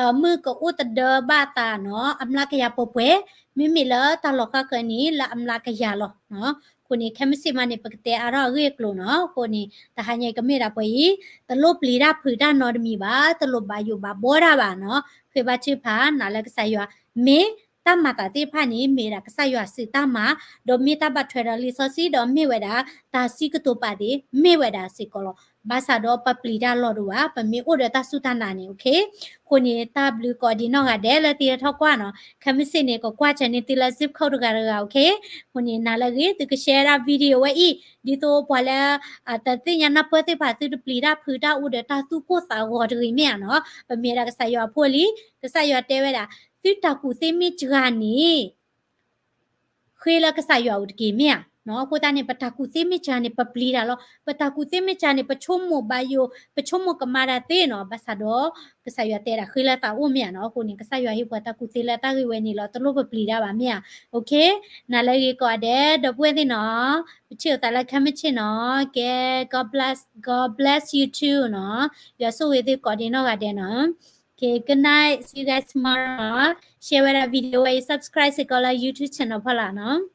ၤ, မုၢ်ကအိၣ်သဒၢဘၣ်အသးနီၤ, အမျးကယၤပှဲၤပှဲၤ, မ့မ့ၢ်လၢတၢ်လီၤဃၣ်ဃၢၤန့ၣ် လၢအမျးကယၤလီၤနီၤ. အဃိန့ၣ် ခဲမုၢ်ဆ့ၣ်မးန့ၣ် ပကတဲအါထီၣ်အဂ့ၢ်အကျိၤနီၤ. အဃိန့ၣ် တဟါညါကမ့ၢ်ဒၣ်ပှဲၤအံၤ, တလိၣ်ပျံၤတၢ်ဖုးတၢ်နီတမံၤဘၣ်, တလိၣ်ဘၣ်ယိၣ်ဘၣ်ဘှီတၢ်ဘၣ်နီၤ. ဃ့ဘါထုကဖၣ် နာ်လၢကစၢ်ယွၤ မ့ၢ်တၢ်မၤသးသ့ၣ်တဖၣ်န့ၣ် မ့ၢ်ဝဲဒၣ်ကစၢ်ယွၤစုတၢ်မၤ, ဒီးမ့ၢ်တၢ်ဘၣ်ထွဲဒီးလံာ်စီဆှံ ဒီးမ့ၢ်ဝဲဒၣ် တၢ်စံးကတိၤပာ်သ့ၣ် မ့ၢ်ဝဲဒၣ်စ့ၢ်ကီးလီၤ. ဘၣ်ဆၣ်ဒီးပပျံၤတၢ်လီၢ်ဒိၣ်ဘၣ်, ပမ့ၢ်အိၣ်ဒီးတၢ်စူၢ်တၢ်နာ်န့ၣ် okay. အဃိန့ၣ် တၢ်ဘျုးကိးဒံးနီၢ်ဂၤဒဲးလၢသုဟဲထီၣ်ကွၢ်နီၤ. ခဲမုၢ်ဆ့ၣ်န့ၣ် ကကွၢ်စၢၤန့ၢ်သုလၢ zip code တဂၤတဂၤ okay. အဃိန့ၣ် နာ်လၢအဂ့ၤ သုက share ဒၣ် video ဝဲအံၤ ဒ်သိးပှၤလၢ တသ့ၣ်ညါနၢ်ပၢၢ်သ့ၣ်တဖၣ် သုတပျံၤတၢ်ဖုးတၢ်အိၣ်ဒီးတၢ်သူၣ်ကိၢ်သးဂီၤတဂ့ၤမ့ၢ်ဧါနီၤ. ပမ့ၢ်ဒၣ်ကစၢ်ယွၤအဖိလံ, ကစၢ်ယွၤတဲဝဲဒၣ် သုတၢ်ကူၣ်သ့မ့ၢ်စှၤန့ၣ် ဃ့လၢကစၢ်ယွၤအိၣ်တက့ၢ်မ့ၢ်ဧါနီၤ. အဃိသတးန့ၣ် ပတၢ်ကူၣ်သ့မ့ၢ်စှၤန့ၣ် ပပျံၤတၢ်လီၤ. ပတၢ်ကူၣ်သ့မ့ၢ်စှၤန့ၣ် ပဆိကမိၣ်ဘၣ်ယိၣ်, ပဆိကမိၣ်ကမၣ်တၢ်သ့နီၤ. ဘၣ်ဆၣ်ဒီး ကစၢ်ယွၤတဲဒၣ်ဃ့လၢသးအိၣ်မ့ၢ်ဧါနီၤ. အဃိန့ၣ် ကစၢ်ယွၤဟ့ၣ်ပှၤတၢ်ကူၣ်သ့လၢတၢ်ဂ့ၢ်ဝဲန့ၣ်လီၤ. တလိၣ်ပပျံၤတၢ်ဘၣ်မ့ၢ်ဧါ. Okay, နာ်လၢအဂ့ၤကိးဂၤဒဲး ဒီပုၢ်ဝဲၢ်သ့ၣ်နီၤ, ပထံၣ်လိာ်သးလၢခဲမုၢ်ဆ့ၣ်နီၤ. ကဲ God bless, God bless you too နီၤ. ယွၤဆိၣ်ဂ့ၤသုကိးဒံးနီၢ်ဂၤဒဲးနီၤ. Okay, good night, see you guys tomorrow နီၤ. Share ဝဲဒၣ် video ဝဲအံၤ subscribe စ့ၢ်ကီးလၢ YouTube channel ဖီလာ်နီၤ.